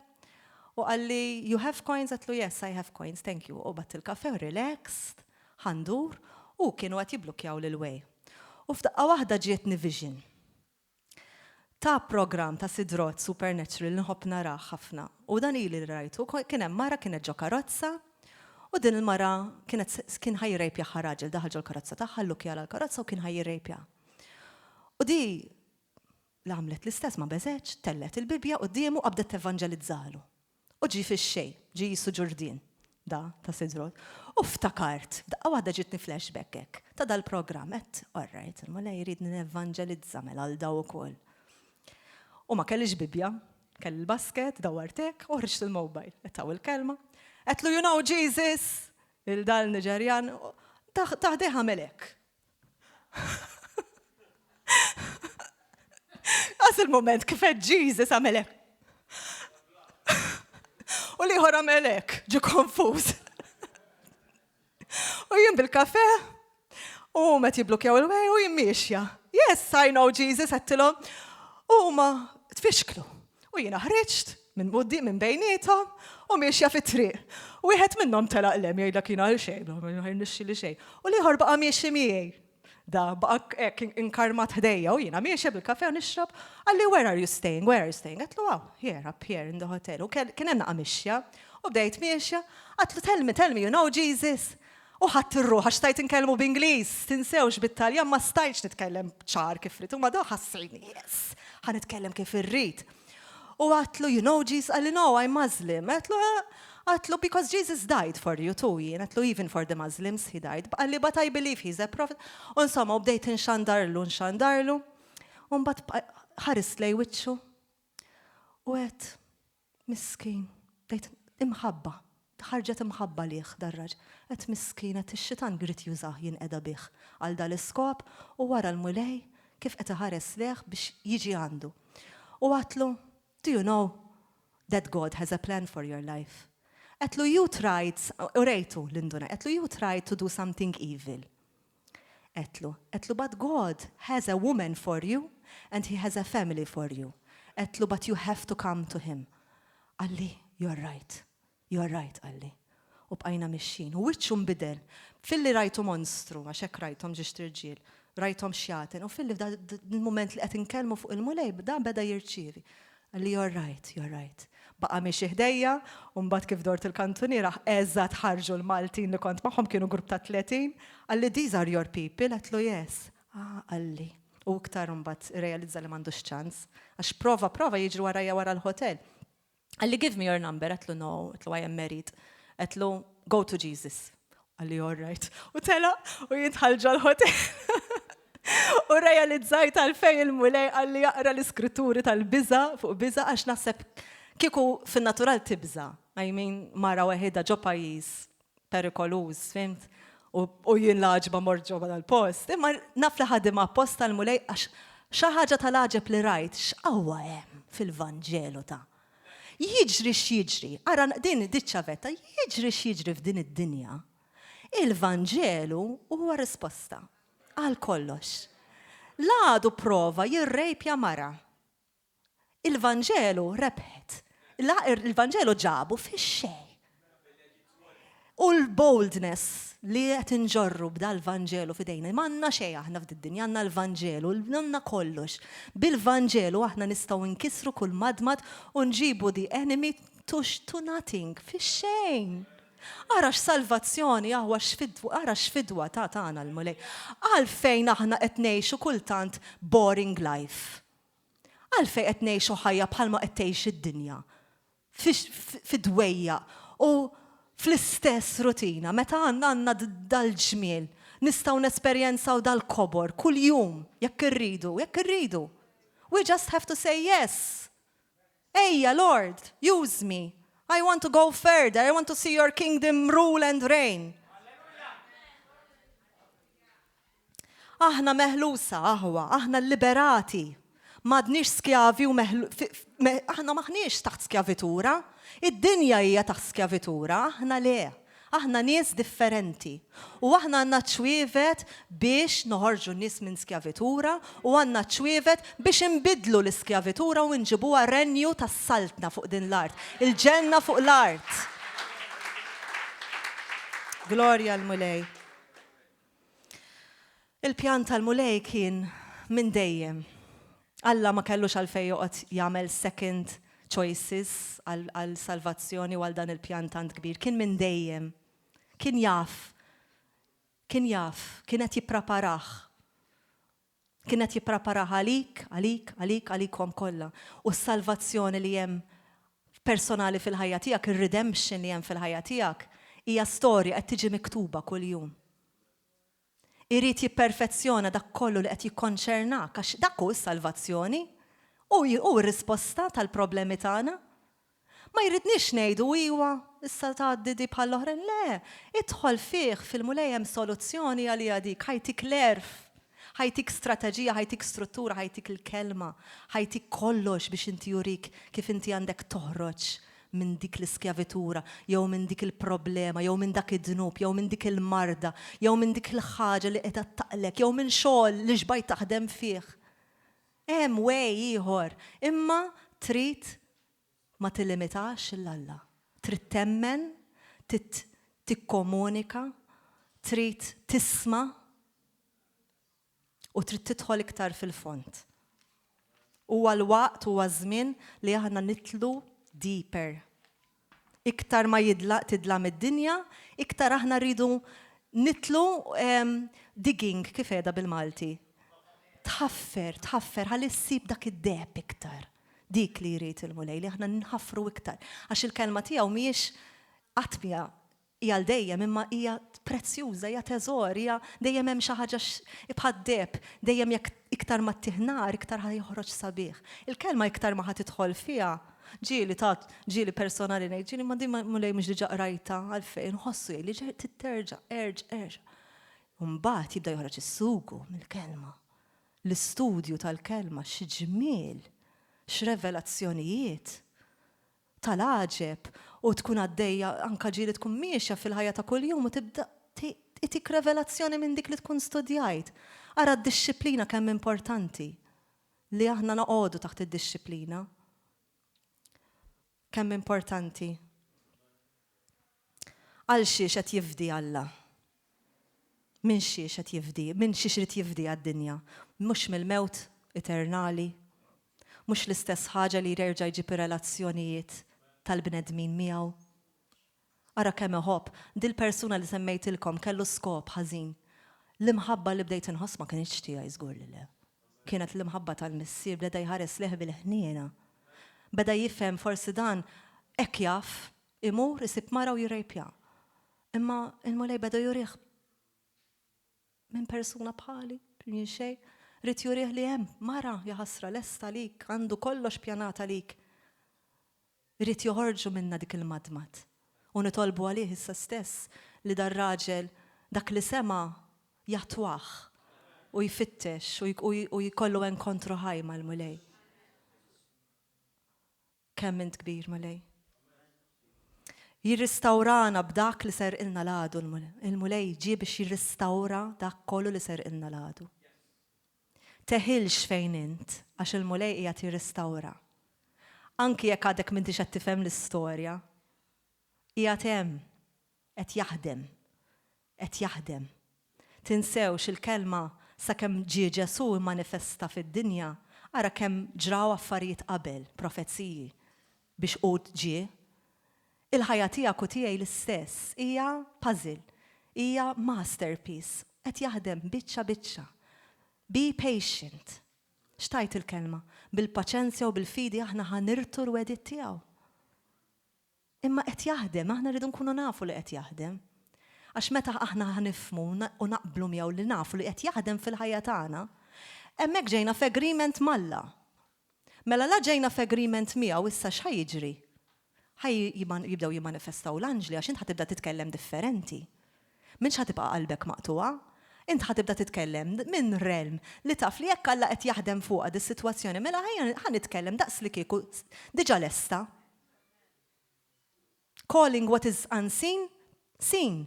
S2: u qalli you have coins? Għedtlu yes I have coins, thank you. U qbadt il-kafe u relaxed, ħa ndur, u kienu qed jibblukkjawli l-way. U f'daqqa waħda ġietni vision. Ta' programm ta' Sid Roth Supernatural li nħobb narah ħafna u dan ili li rajtu, kien hemm mara kienet ġo karozza u din il-mara kienet kien ħa jirrejpjaha raġel daħal ġol-karozza tagħha llukkjalha l-karozza u kien ħa jirrejpjaha. U di l-għamlet l-istess ma beżgħetx, tellgħet il-Bibbja quddiemu u qabdet tevanġelizzalu. U ġie fix-xejn, ġie qisu ġurdien, da ta' Sid Roth. U ftakart, f'daqqa waħda ġietni flashback hekk, ta' dal-programm, għedt, all right, il-Mulej jridni nevanġelizza mela għal daw ukoll. U ma kellix Bibbja, kelli l-basket, dawwart hekk, u ħriġt il-mobile, qed hawn il-kelma. Għedtlu, you know Jesus, lil dal-Niġerjan, ta' ħdejh għamel hekk. Għas il-moment kif qed Jesus għamel hekk. U l-ieħor għamel hekk, ġie konfuż. U jien bil-kafe, u met jiblukjaw il-way u jien miexja. Yes, I know Jesus, għedtilhom. U huma tfixklu. U jiena ħriġt minn quddiem minn bejniethom u miexja fit-triq. Wieħed minnhom telaq 'l hemm jgħidlek jiena għal xejn, ma jirnexxili xejn. U l-ieħor baqa' miexi miegħi. Da baqa' hekk inkarmat ħdejja u jiena miexja bil-kafè u nixrob. Qalli where are you staying, where are you staying? Għedtlu hawn, here, up here in the hotel. U kien hemm naqa' mixja u bdejt miexja. Għedtlu tell me, tell me, you know Jesus? U ħadt ir-ruħ għax stajt inkellmu b'Ingliż, tinsewx bit-Taljan ma stajtx nitkellem ċar kif ridt, imma da ħassejtni yes, ħa nitkellem kif irrid. U għadtlu, you know Jesus, qalli no, I'm Muslim. Għedtlu, eh, għadtlu because Jesus died for you too, jien, għedtlu even for the Muslims he died. Qalli but I believe he's a prophet. U insomma, u bdejt inxandarlu, nxandarlu. U mbagħad ħarist lejn wiċċu u għedt, Miskin. Bdejt imħabba. Ħarġet imħabba lih dar-raġel. Għedt miskin, għedt ix-xitan jrid jużah jinqeda bih għal dal-iskop u wara l-Mulej kif qed iħares lejh biex jiġi għandu. U għedtlu, do you know that God has a plan for your life? Għedtlu you tried, urejtu l-induna, għedtlu you tried to do something evil. Għedtlu, għedtlu but God has a woman for you and he has a family for you. Għedtlu but you have to come to him. Qalli, you're right, you're right qalli. U bqajna mixjin. U wiċċu nbidel. Filli rajtu monstru, għax hekk rajthom ġiex t'irġiel, rajthom xjaten, u filli f'da il-mument li qed inkellmu fuq il-Mulej, dan beda jirċievi. Qalli you're right, you're right. Baqa' miexi ħdejja u mbagħad kif dort il-kantuniera eżatt ħarġu l-Maltin li kont magħhom kienu grupp ta' 30, qalli these are your people, għedtlu yes. Ah, qalli. U iktar imbagħad irrealizza li m'għandux ċans. Għax prova prova jiġri warajja wara l-hotel. Qalli give me your number, għedtlu no, għedtlu I am married. Għedtlu go to Jesus. Qalli all right. U telaq u jien dħalt ġol-hotel. U realizzajt għalfejn il-Mulej qalli jaqra l-iskritturi tal-biża' fuq biża' għax naħseb kieku fin-natural tibża'. I mean mara weħidha ġo pajjiż perikoluż, fimt? U jien l-għaġba mort ġo dal-post. Imma naf li ħadimha apposta l-Mulej għax xi ħaġa tal-għaġeb li rajt x'qawwa hemm fil-Vanġelu ta' Jiġri x'jiġri, ara din diċ-ċavetta, jiġri x'jiġri f'din id-dinja, il-Vanġelu huwa risposta għal kollox. L-għadu pprova jirrejpja mara. Il-Vanġelu rebħet. Il-Vanġelu ġabu fix-xejn. U l-boldness li qed inġorru b'dal-Vanġelu f'idejna, m'għandna xejn aħna f'did-dinja, għandna l-Vanġelu, għandna kollox. Bil-Vanġelu aħna nistgħu nkissru kull madmad u nġibu the enemy to, to nothing, fix-xejn. Ara x'salvazzjoni, aħwa x'fidwa, ara x'fidwa ta tagħna l-Mulej. Għalfejn aħna qed ngħixu kultant boring life? Għalfejn qed ngħixu ħajja bħalma qed tgħix id-dinja? Fid-dwejjaq u fl-istess rutina, meta għandna għandna dal-ġmiel, nistgħu nesperjenzaw dal-kobor kuljum, jekk irridu, jekk irridu. We just have to say yes. Ejja, Lord, use me. I want to go further. I want to see your kingdom rule and reign. Aħna meħlusa, aħwa, aħna liberati. M'għadniex skjavi u aħna m'aħniex taħt skjavitura. Id-dinja hija taħt skjavitura, aħna le. Aħna nies differenti. U aħna għandna ċwievet biex noħorġu n-nies minn skjavitura u għandna ċwievet biex inbiddlu l-iskjavitura u nġibuha renju tas-saltna fuq din l-art. Il-ġenna fuq l-art. Glorja l-Mulej. Il-pjan tal-Mulej kien minn dejjem. Alla ma kellux għalfejn joqgħod jagħmel second choices għal salvazzjoni u għal dan il-pjan tant kbir. Kien minn dejjem. Kien jaf. Kien jaf. Kien qed jippreparah. Kien qed jippreparah għalik, għalik, għalik, għalikom kollha. U s-salvazzjoni li hemm personali fil-ħajja tiegħek, ir-redemption li hemm fil-ħajja tiegħek, hija storja qed tiġi miktuba kuljum. Irid jipperfezzjona dak kollu li qed jikkonċernak, għax dak hu s-salvazzjoni. Hu hu r-risposta tal-problemi tagħna. Ma jridniex ngħidu iwa, issa tgħaddi di bħall-oħrajn. Le, idħol fih, fil-Mulej hemm soluzzjoni għaliha dik, ħa jtik l-għerf, ħa jtik strateġija, ħa jtik struttura, ħa jtik il-kelma, ħa jtik kollox biex inti jurik kif inti għandek toħroġ minn dik l-iskjavitura, jew minn dik il-problema, jew minn dak id-dnub, jew minn dik il-marda, jew minn dik il-ħaġa li qiegħda ttaqlek, jew minn xogħol li xbajt taħdem fih. Hemm way ieħor, imma trid ma tillimitax 'l Alla. Trid temmen, trid tikkomunika, trid tisma' u trid tidħol iktar fil-fond. Huwa l-waqt, huwa ż-żmien li aħna nidħlu deeper. Iktar ma jidla tidlam id-dinja, iktar aħna rridu nidħlu digging, kif qiegħda bil-Malti? Tħaffer, tħaffer ħalli ssib dak id-deheb iktar. Dik li jrid il-Mulej, li aħna nħaffru iktar. Għax il-kelma tiegħu mhijiex qatt mhija Hija għal dejjem, imma hija prezzjuża, hija teżor, hija dejjem hemm xi ħaġa bħad-deheb, dejjem jekk iktar ma ttih nar, iktar ħa joħroġ sabiħ. Il-kelma iktar ma ħa tidħol fiha, ġieli ta' ġieli personali ngħid, ġieli ma din Mulej mhux diġà qrajtha, għalfejn, inħossu jgħidli trid terġa', erġa', erġa'. U mbagħad jibda joħroġ is-sugu mill-kelma. L-istudju tal-kelma, xi ġmiel, x'revelazzjonijiet. tal-għaġeb u tkun għaddejja anke ġieli tkun miexja fil-ħajja ta' kuljum u tibda itik revelazzjoni minn dik li tkun studjajt. Ara d-dixxiplina kemm importanti li aħna noqogħdu taħt id-dixxiplina. Kemm importanti. Għal xiex qed jifdi Alla? Minn xiex qed jifdi? Minn xiex irid jifdi għad-dinja? Mhux mill-mewt eternali? Mhux l-istess ħaġa li jerġa' jġib ir-relazzjonijiet tal-bnedmin miegħu? Ara kemm iħobb. Dil-persuna li semmejtilkom kellu skop ħażin. L-imħabba li bdejt inħoss ma kinitx tiegħi żgur li le. Kienet l-imħabba tal-Missier, beda jħares lejh bil-ħniena. Beda jifhem forsi dan hekk jaf Imur isib mara u jirrejpja. Imma il-Mulej beda jurih minn persuna bħali, minn xejn, ried jurih li hemm mara jaħasra lesta għalik, għandu kollox pjanat għalik. Ried joħorġu minna dik il-madmad. U nitolbu għalih issa stess li dar-raġel dak li sema' jattwah u jfittex u jkollu enkontru ħaj mal-Mulej. Kemm int kbir, Mulej. Jirristawrana b'dak li serqilna l-għadu l-Mulej. Il-Mulej ġie biex jirristawra dak kollu li serqilna l-għadu. Teħilx fejn int, għax il-Mulej qiegħed jirristawra. Anki jekk għadek m'intix qed tifhem l-istorja, qiegħed hemm. Qed jaħdem. Qed jaħdem. Tinsewx il-kelma sakemm ġie Ġesù immanifesta fid-dinja, ara kemm ġraw affarijiet qabel, profeziji, biex hu ġie. Il-ħajja tiegħek u tiegħi l-istess, hija puzzle, hija masterpiece, qed jaħdem biċċa biċċa. Be patient. X'tgħid il-kelma? Bil-paċenzja u bil-fidi aħna ħa nirtu l-wegħdiet tiegħu. Imma qed jaħdem, aħna rridu nkunu nafu li qed jaħdem. Għax meta aħna ħa nifhmu u naqblu miegħu li nafu li qed jaħdem fil-ħajja tagħna, hemmhekk ġejna f'agreement m'Alla. Mela la ġejna f'agreement miegħu issa x'ħa jiġri? Ħa jibdew jimmanifestaw l-anġli għax int ħa tibda titkellem differenti. M'intx ħa tibqa' qalbek maqtugħa. Int ħa tibda titkellem minn realm li taf li jekk Alla qed jaħdem fuqha dis-sitwazzjoni mela ħa nitkellem daqslikieku diġà lesta. Calling what is unseen, seen.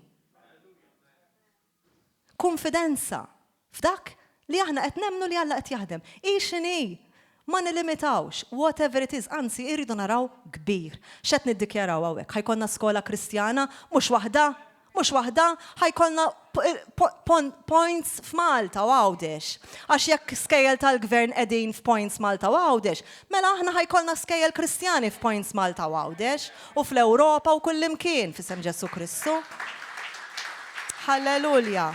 S2: Kunfidenza f'dak li aħna qed nemmnu li Alla qed jaħdem. Hi x'inhi, ma nilimitawx, whatever it is, anzi irridu naraw kbir. X'qed niddikjaraw hawnhekk? Ħa jkollna skola Kristjana, mhux waħda, mhux waħda, ħa jkollna points f'Malta u Għawdex. Għax jekk skejjel tal-gvern qegħdin f'points Malta u Għawdex, mela aħna ħa jkollna skejjel Kristjani f'points Malta u Għawdex u fl-Ewropa u kullimkien f'isem Ġesù Kristu. Hallelujah.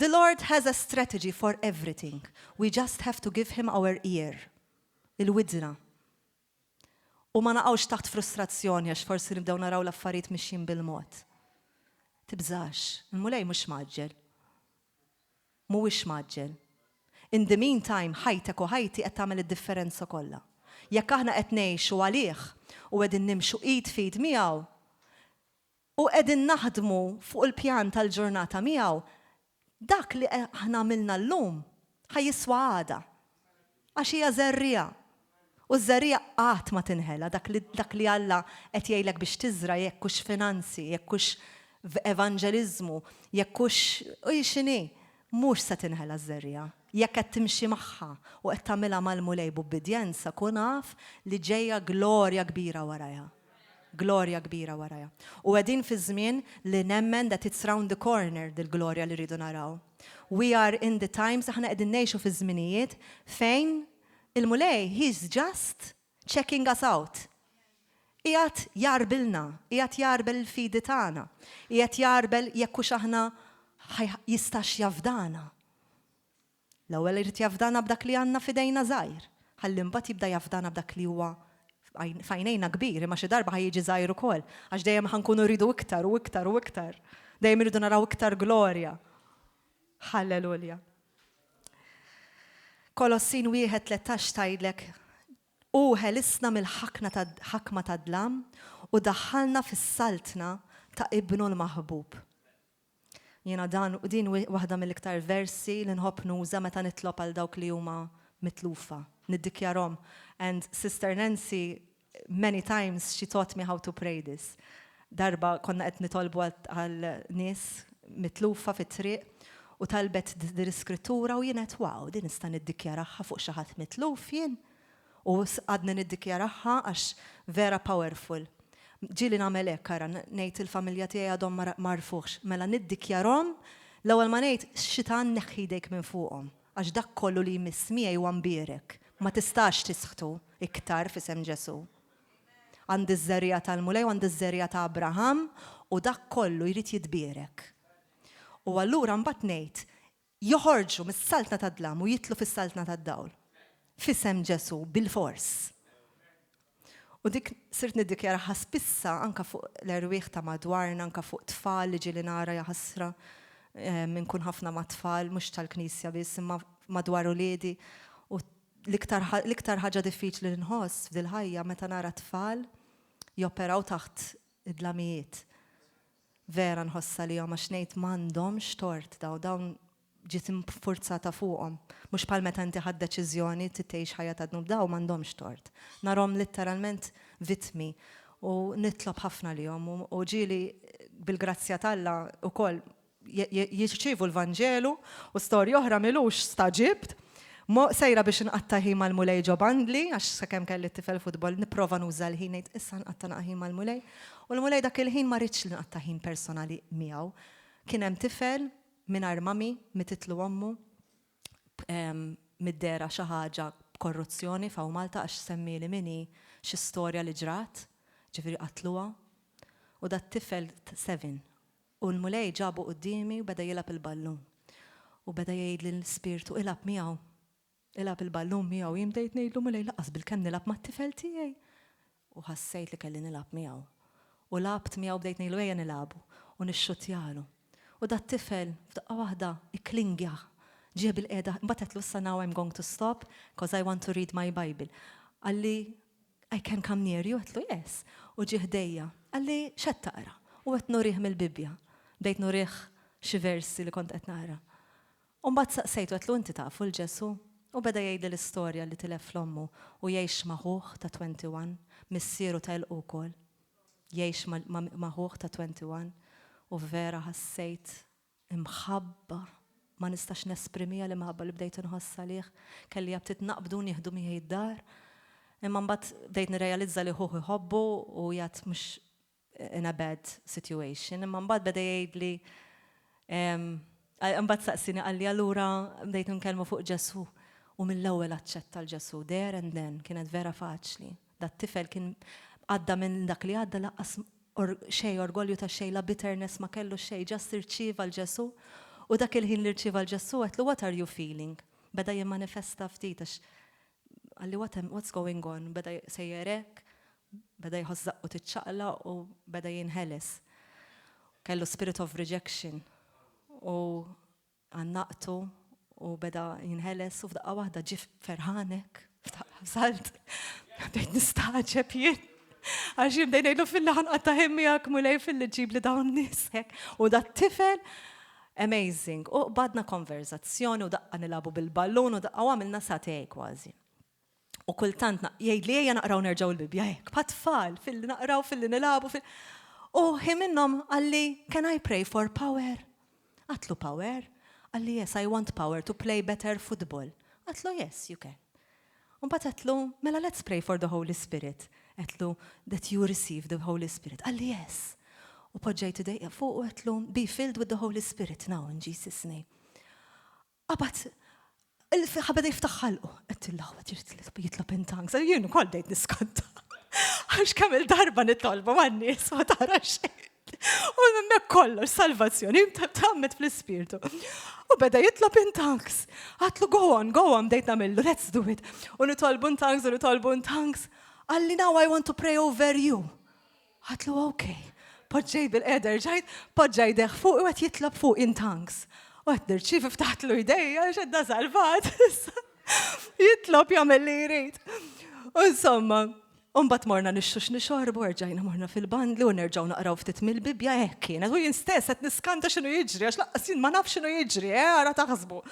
S2: The Lord has a strategy for everything. We just have to give him our ear. Il-widna. U ma naqgħux taħt frustrazzjoni għax forsi nibdew naraw l-affarijiet mixjin bil-mod. Tibżax, il-Mulej mhux mgħaġġel. Mhuwiex mgħaġġel. In the meantime, ħajtek u ħajti qed tagħmel id-differenza kollha. Jekk aħna qed ngħixu għalih u qegħdin nimxu id f'id miegħu u qegħdin naħdmu fuq il-pjan tal-ġurnata miegħu, dak li aħna għamilna llum ħa jiswa għada. Għax hija żerriegħa. U ż-żerriegħa qatt ma tinħela, dak li dak li Alla qed jgħidlek biex tiżra' jekk hux finanzi, jekk hux evanġeliżmu, jekk hux hi x'inhi, mhux se tinħela ż-żerriegħa. Jekk qed timxi magħha u qed tagħmilha mal-Mulej b'ubbidjenza, kun af li ġejja glorja kbira warajha. Glorja kbira warajha. U qegħdin fi żmien li nemmen that it's round the corner dil-glorja li rridu naraw. We are in the times, aħna qegħdin ngħixu fi żminijiet fejn il-Mulej he's just checking us out. Qiegħed jgħarbilna, qiegħed jgħarbel il-fidi tagħna, qiegħed jgħarbel jekk hux aħna jistax jafdana. L-ewwel irid jafdana b'dak li għandna f'idejna żgħir, ħalli mbagħad jibda jafdana b'dak li huwa f'għajnejna kbir, imma xi darba ħa jiġi żgħir ukoll, għax dejjem ħa nkunu rridu iktar u iktar u iktar. Dejjem irridu naraw iktar glorja. Ħallelulja. Kolossin 1:13 tgħidlek Hu ħelisna mill-ħakna ta' ħakma tad-dlam u daħħalna fis-saltna ta' Ibnu l-maħbub. Jiena dan din waħda mill-iktar versi li nħobb nuża meta nitlob għal dawk li huma mitlufa. Niddikjarhom. And Sister Nancy many times she taught me how to pray this. Darba konna qed nitolbu għal nies mitlufa fit-triq u talbet din l-iskrittura u jien għedt wow, din nista' niddikjaraha fuq xi ħadd mitluf jien. U għadni niddikjaraha għax vera powerful. Ġieli nagħmel hekk ara, ngħid il-familja tiegħi għadhom ma għarfuhx. Mela niddikjarhom, l-ewwel ma ngħid xitan neħħi jdejk minn fuqhom. Għax dak kollu li jmiss miegħi huwa mbierek. Ma tistax tisħtu iktar f'isem Ġesù. Għandi ż-żerriegħa tal-Mulej u għandi ż-żerriegħa ta' Abraham u dak kollu jrid jitbierek. U allura mbagħad ngħid, joħorġu mis-saltna tad-dlam u jidħlu fis-saltna tad-dawl. F'isem Ġesù, bilfors. U dik sirt niddikjaraha spissa anka fuq l-erwieħ ta' madwarna, anka fuq tfal li ġieli nara jaħasra inkun ħafna ma' tfal, mhux tal-knisja biss, imma madwar uliedi. U l-iktar l-iktar ħaġa diffiċli li nħoss f'dil-ħajja meta nara tfal joperaw taħt id-dlamijiet. Vera nħossha lihom għax ngħid m'għandhomx tort dawn, dawn ġiet infurzata fuqhom. Mhux bħal meta inti ħadt deċiżjoni trid tgħix ħajja ta' dnub, dawn m'għandhomx tort. Narhom litteralment vittmi u nitlob ħafna lihom u ġieli bil-grazzja t'Alla wkoll jirċievu l-Vanġelu u storja oħra m'ilux stagħġibt. Sejra biex nqatta' ħin mal-Mulej ġo bandli, għax sakemm kelli t-tifel futbol nipprova nuża l-ħin ngħid issa nqatta' naqa' ħin mal-Mulej. U l-Mulej dak il-ħin ma riedx li nqatta' ħin personali miegħu. Kien hemm tifel mingħajr mami, mititlu ommu, mid-dehra xi ħaġa b'korruzzjoni f'hawn Malta għax semmieli min hi xi storja li ġrat, ġifieri qatluha. U dat-tifel 7. U l-Mulej ġabu quddiemi u beda jilgħab il-ballun. U beda jgħidli l-Ispirtu ilgħab miegħu. Ilgħab il-ballun miegħu. Jien bdejt ngħidlu Mulej lanqas bilkemm nilgħab mat-tifel tiegħi. U ħassejt li kelli nilgħab miegħu. U lgħabt miegħu bdejt ngħidlu ejja nilagħbu u nixxuttjalu. U dat-tifel f'daqqa waħda ikklingja, ġie bilqiegħda, imbagħad għedtlu issa now I'm going to stop cause I want to read my Bible. Qalli I can come near you? Għedtlu yes. U ġie ħdejja. Qalli x'qed taqra? U qed nurih mill-Bibbja. Bdejt nurih xi versi li kont qed naqra. U mbagħad saqsejtu għedtlu inti tafu 'l Ġesù? U beda jgħidli l-istorja li tilef 'l ommu u jgħix ma' ħuh ta' 21, missieru telqu wkoll. Jgħix ma' ħuh ta' 21 u vera ħassejt imħabba ma nistax nesprimiha l-imħabba li bdejt inħoss għalih. Kelli aptit naqbdu u nieħdu miegħi d-dar. Imma mbagħad bdejt nirrealizza li ħuh iħobbu u qiegħed mhux in a bad situation. Imma mbagħad beda jgħidli imbagħad saqsini qalli allura bdejt nkellmu fuq Ġesù u mill-ewwel aċċetta 'l Ġesù there and then kienet vera faċli. Dat-tifel kien għadda minn dak li għadda lanqas xejn orgolju ta' xejn la bitterness ma kellu xejn just irċieva 'l Ġesù u dak il-ħin li rċieva 'l Ġesù għedtlu what are you feeling? Beda jimmanifesta ftit għax qalli what what's going on? Beda sejjer hekk, beda jħoss żaqqu tiċċaqlaq u beda jinħeles. Kellu spirit of rejection u għannaqtu u beda jinħeles u f'daqqa waħda ġie ferħan hekk, f'daqqa salt. Bdejt nistagħġeb jien. Għax jien bdejt ngħidlu filli ħa nqatta' ħin miegħek Mulej filli ġġibli dawn nies hekk. U dat-tifel amazing. U qbadna konverżazzjoni u daqqa nilagħbu bil-ballun u daqqa u għamilna sagħtejn kważi. U kultant jgħidli ejja naqraw nerġgħu l-Bibbja hekk, bħat-tfal, filli naqraw, filli nilagħbu. Fil u ħin minnhom qalli, can I pray for power? Għedtlu power? Qalli yes, I want power to play better football. Għedtlu yes, you can. U mbagħad għedtlu, mela let's pray for the Holy Spirit. Għedtlu, that you receive the Holy Spirit. Qalli yes. U poġġejt idejja fuq u għedtlu, be filled with the Holy Spirit now in Jesus name. Qabad il-ħabeda jiftaħ ħalqu. Għedtillu, jitlob in tongues. Jien ukoll bdejt niskanta. Għax kemm il-darba nitolbu man-nies ma tara xejn. U hemmhekk kollox salvazzjoni tgħammed fl-ispirtu. U beda jitlob in tongues. Għedtlu go on, go on, bdejt nagħmillu, let's do it. U nitolbu in tongues, u nitolbu in tongues. Qalli now I want to pray over you. Għedtlu ok. Poġġej bilqiegħda rġajt, poġġa jdejh fuq u qed jitlob fuq in tongues. U qed nirċievi ftaħtlu jdejja għax għedna salvat. Jitlob jagħmel li jrid. U insomma, u mbagħad morna nixtru x'nixorbu, rġajna morna fil-bandli u nerġgħu naqraw ftit mill-Bibbja hekk kienet. U jien stess qed niskanta x'inhu jiġri għax lanqas jien ma naf x'inhu jiġri, eh, ara taħsbu.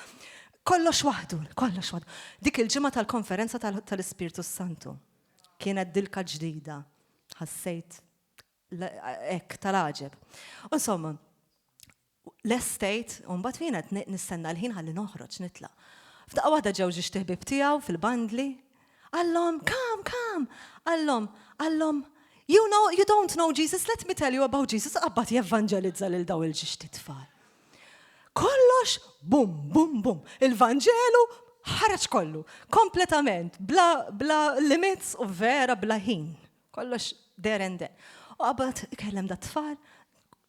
S2: Kollox waħdu, kollox waħdu. Dik il-ġimgħa tal-konferenza tal-Ispirtu Santu kienet dilka ġdida. Ħassejt hekk tal-għaġeb. Insomma, l-estate, u mbagħad jien qed nistenna l-ħin ħalli noħroġ nitlaq. F'daqqa waħda ġew żewġt iħbieb tiegħu fil-bandli. Qallhom, come, come, qallhom, qallhom, you know, you don't know Jesus, let me tell you about Jesus, qabad jevanġelizza lil daw il-żewġt itfal. Kollox, bum, bum, bum. Il-Vanġelu ħareġ kollu, kompletament, bla, bla limits u vera bla ħin. Kollox there and there. U qabad ikellem dat-tfal,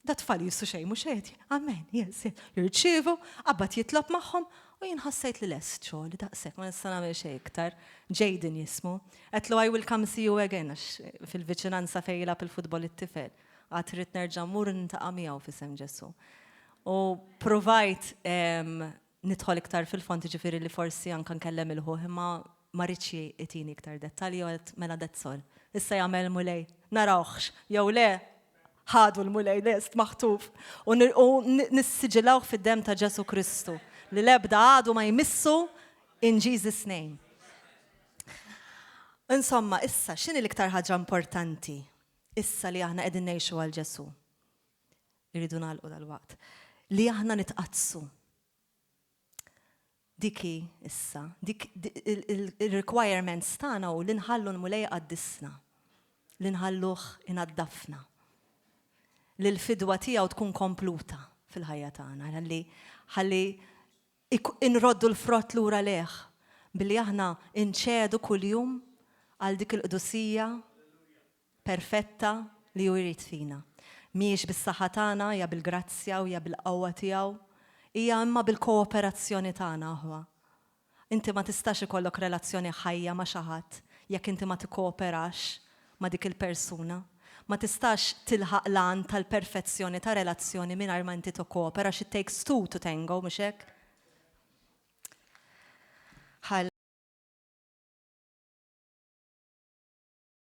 S2: dat-tfal jisu xejn mhux xejn, amen, yes, jirċievu, qabad jitlob magħhom, u jien ħassejt li lest xogħol daqshekk ma nista' nagħmel xejn iktar. Jaden jismu. Għedtlu I will come see you again għax fil-viċinanza fejn jilgħab il-futbol it-tifel. Għad irrid nerġa' mmur niltaqa' miegħu f'isem Ġesù. U provajt nidħol iktar fil-fond ġifieri li forsi anka nkellem il-ħuh imma ma riedx jtini iktar dettalji u għedt mela that's all. Issa jagħmel Mulej. Narawhx, jew le, ħadu l-Mulej lest maħtuf. U nissiġilawh fid-dem ta' Ġesù Kristu li l-ebda għadu ma jmissu in Jesus name. Insomma, issa, x'inhi l-iktar ħaġa importanti issa li aħna qegħdin ngħixu għal Ġesù? Irridu nagħlqu dal-waqt. Li aħna nitqaddsu. Dik hi issa, dik il-requirements tagħna hu li nħallu l-Mulej iqaddisna, li nħalluh inaddafna, li l-fidwa tiegħu tkun kompluta fil-ħajja tagħna, ħalli ħalli inroddu l-frott lura lejh billi aħna nċedu kuljum għal dik il-qdusija perfetta li hu jrid fina. Mhijiex bis-saħħa tagħna, hija bil-grazzja u hija bil-qawwa tiegħu. Hija imma bil-kooperazzjoni tagħna, aħwa. Inti ma tistax ikollok relazzjoni ħajja ma' xi ħadd jekk inti ma tikkooperax ma' dik il-persuna. Ma tistax tilħaq l-għan tal-perfezzjoni ta' relazzjoni mingħajr ma inti tikkoopera għax it takes two to tango, mhux hekk?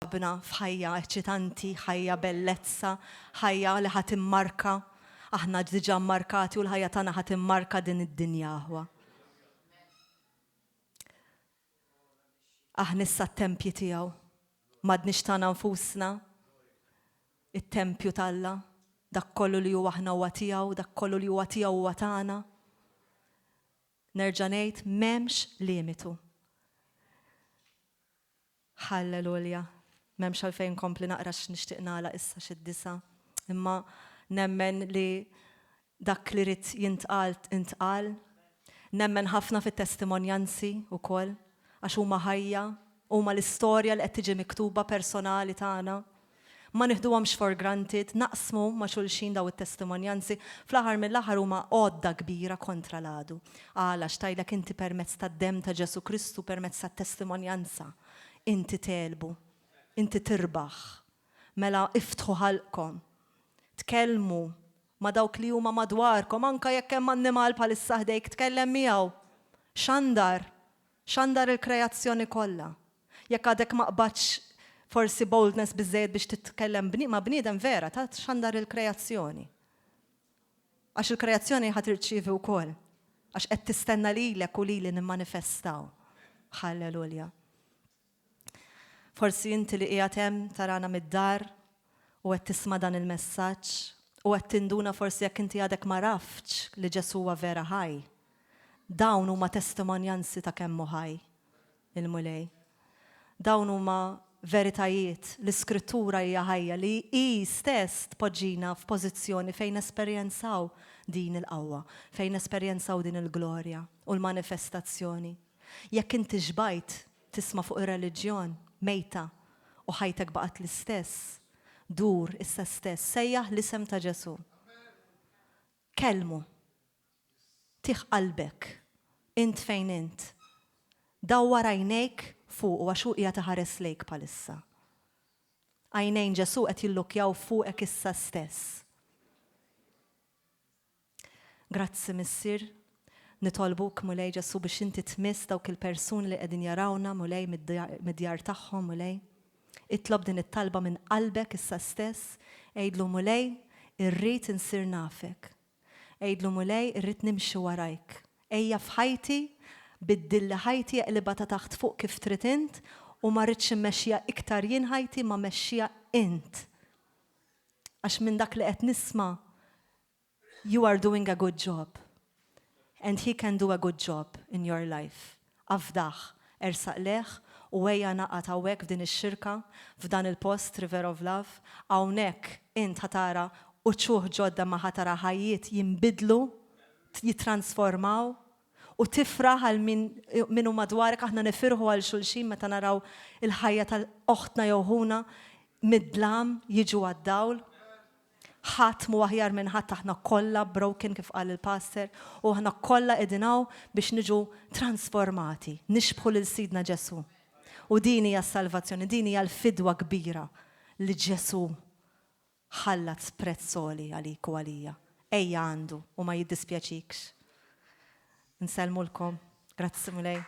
S2: Ħabna f'ħajja eċċitanti, ħajja bellezza, ħajja li ħa timmarka. Aħna diġà mmarkati u l-ħajja tagħna ħa timmarka din id-dinja aħwa. Aħna issa t-tempji tiegħu. M'għadniex tagħna nfusna, it-tempju t'Alla, dak kollu li hu aħna huwa tiegħu, dak kollu li huwa tiegħu huwa tagħna. Nerġa' ngħid m'hemmx limitu. Hallelujah. M'hemmx għalfejn nkompli naqra x'nixtieq nagħlaq issa xid-disgħa. Imma nemmen li dak li ried jintqal intqal. Nemmen ħafna fit-testimonjanzi wkoll għax huma ħajja, huma l-istorja li qed tiġi miktuba personali tagħna. Ma nieħduhomx for granted, naqsmu ma' xulxin dawn it-testimonjanzi, fl-aħħar mill-aħħar huma għodda kbira kontra l-għadu. Għala? Għax tgħidlek inti permezz tad-demm ta' Ġesù Kristu, permezz tat-testimonjanza, inti tegħlbu, inti tirbaħ. Mela iftħu ħalqkom, tkellmu ma' dawk li huma madwarkom, anke jekk hemm annimal bħalissa ħdejk, tkellem miegħu. Xandar, xandar il-kreazzjoni kollha. Jekk għadek ma qbadtx forsi boldness biżżejjed biex titkellem ma' bniedem vera, ta' xandar il-kreazzjoni. Għax il-kreazzjoni ħa tirċievi wkoll. Għax qed tistenna lilek u lili nimmanifestaw. Hallelujah. Forsi inti li qiegħed hemm tarana mid-dar u qed tisma' dan il-messaġġ u qed tinduna forsi jekk inti għadek ma raftx li Ġesù huwa vera ħaj. Dawn huma testimonjanzi ta' kemm hu ħaj. Il-Mulej. Dawn huma veritajiet, l-Iskrittura hija ħajja li hi stess tpoġġina f'pożizzjoni fejn nesperjenzaw din il-qawwa, fejn nesperjenzaw din il-glorja u l-manifestazzjoni. Jekk inti xbajt tisma' fuq ir-reliġjon mejta u ħajtek baqgħet l-istess, dur issa stess, sejjaħ l-isem ta' Ġesù. Kellmu. Tih qalbek. Int fejn int. Dawwar għajnejk fuqu għax hu qiegħed iħares lejk bħalissa. Għajnejn Ġesù qed jillukkjaw fuqek issa stess. Grazzi Missier. Nitolbuk Mulej Ġesù biex inti tmiss dawk il-persuni li qegħdin jarawna Mulej mid-djar tagħhom Mulej. Itlob din it-talba minn qalbek issa stess, għidlu Mulej, irrid insir nafek. Għidlu Mulej, irrid nimxi warajk. Ejja f'ħajti, biddilli ħajti eqlibha ta' taħt fuq kif trid int u ma rridx immexxiha iktar jien ħajti imma mexxiha int. Għax minn dak li qed nisma' You are doing a good job and he can do a good job in your life. Afdah, ersaq lejh u ejja naqgħad hawnhekk f'din ix-xirka, f'dan il-post River of Love. Hawnhekk int ħa tara uċuħ ġodda imma ħa tara ħajjiet jinbidlu, jittransformaw u tifraħ għal min min hu madwarek, aħna nifirħu għal xulxin meta naraw il-ħajja ta' oħtna jew ħuna mid-dlam jiġu għad-dawl. Ħadd mhu aħjar minn ħadd aħna kollha broken kif qal il-pastor u aħna kollha qegħdin hawn biex niġu transformati, nixbħu lil Sidna Ġesù. U din hija s-salvazzjoni, din hija l-fidwa kbira li Ġesù ħallas prezz għoli għalik u għalija. Ejja għandu u ma jiddispjaċikx. Insellmulkom. Grazzi Mulej.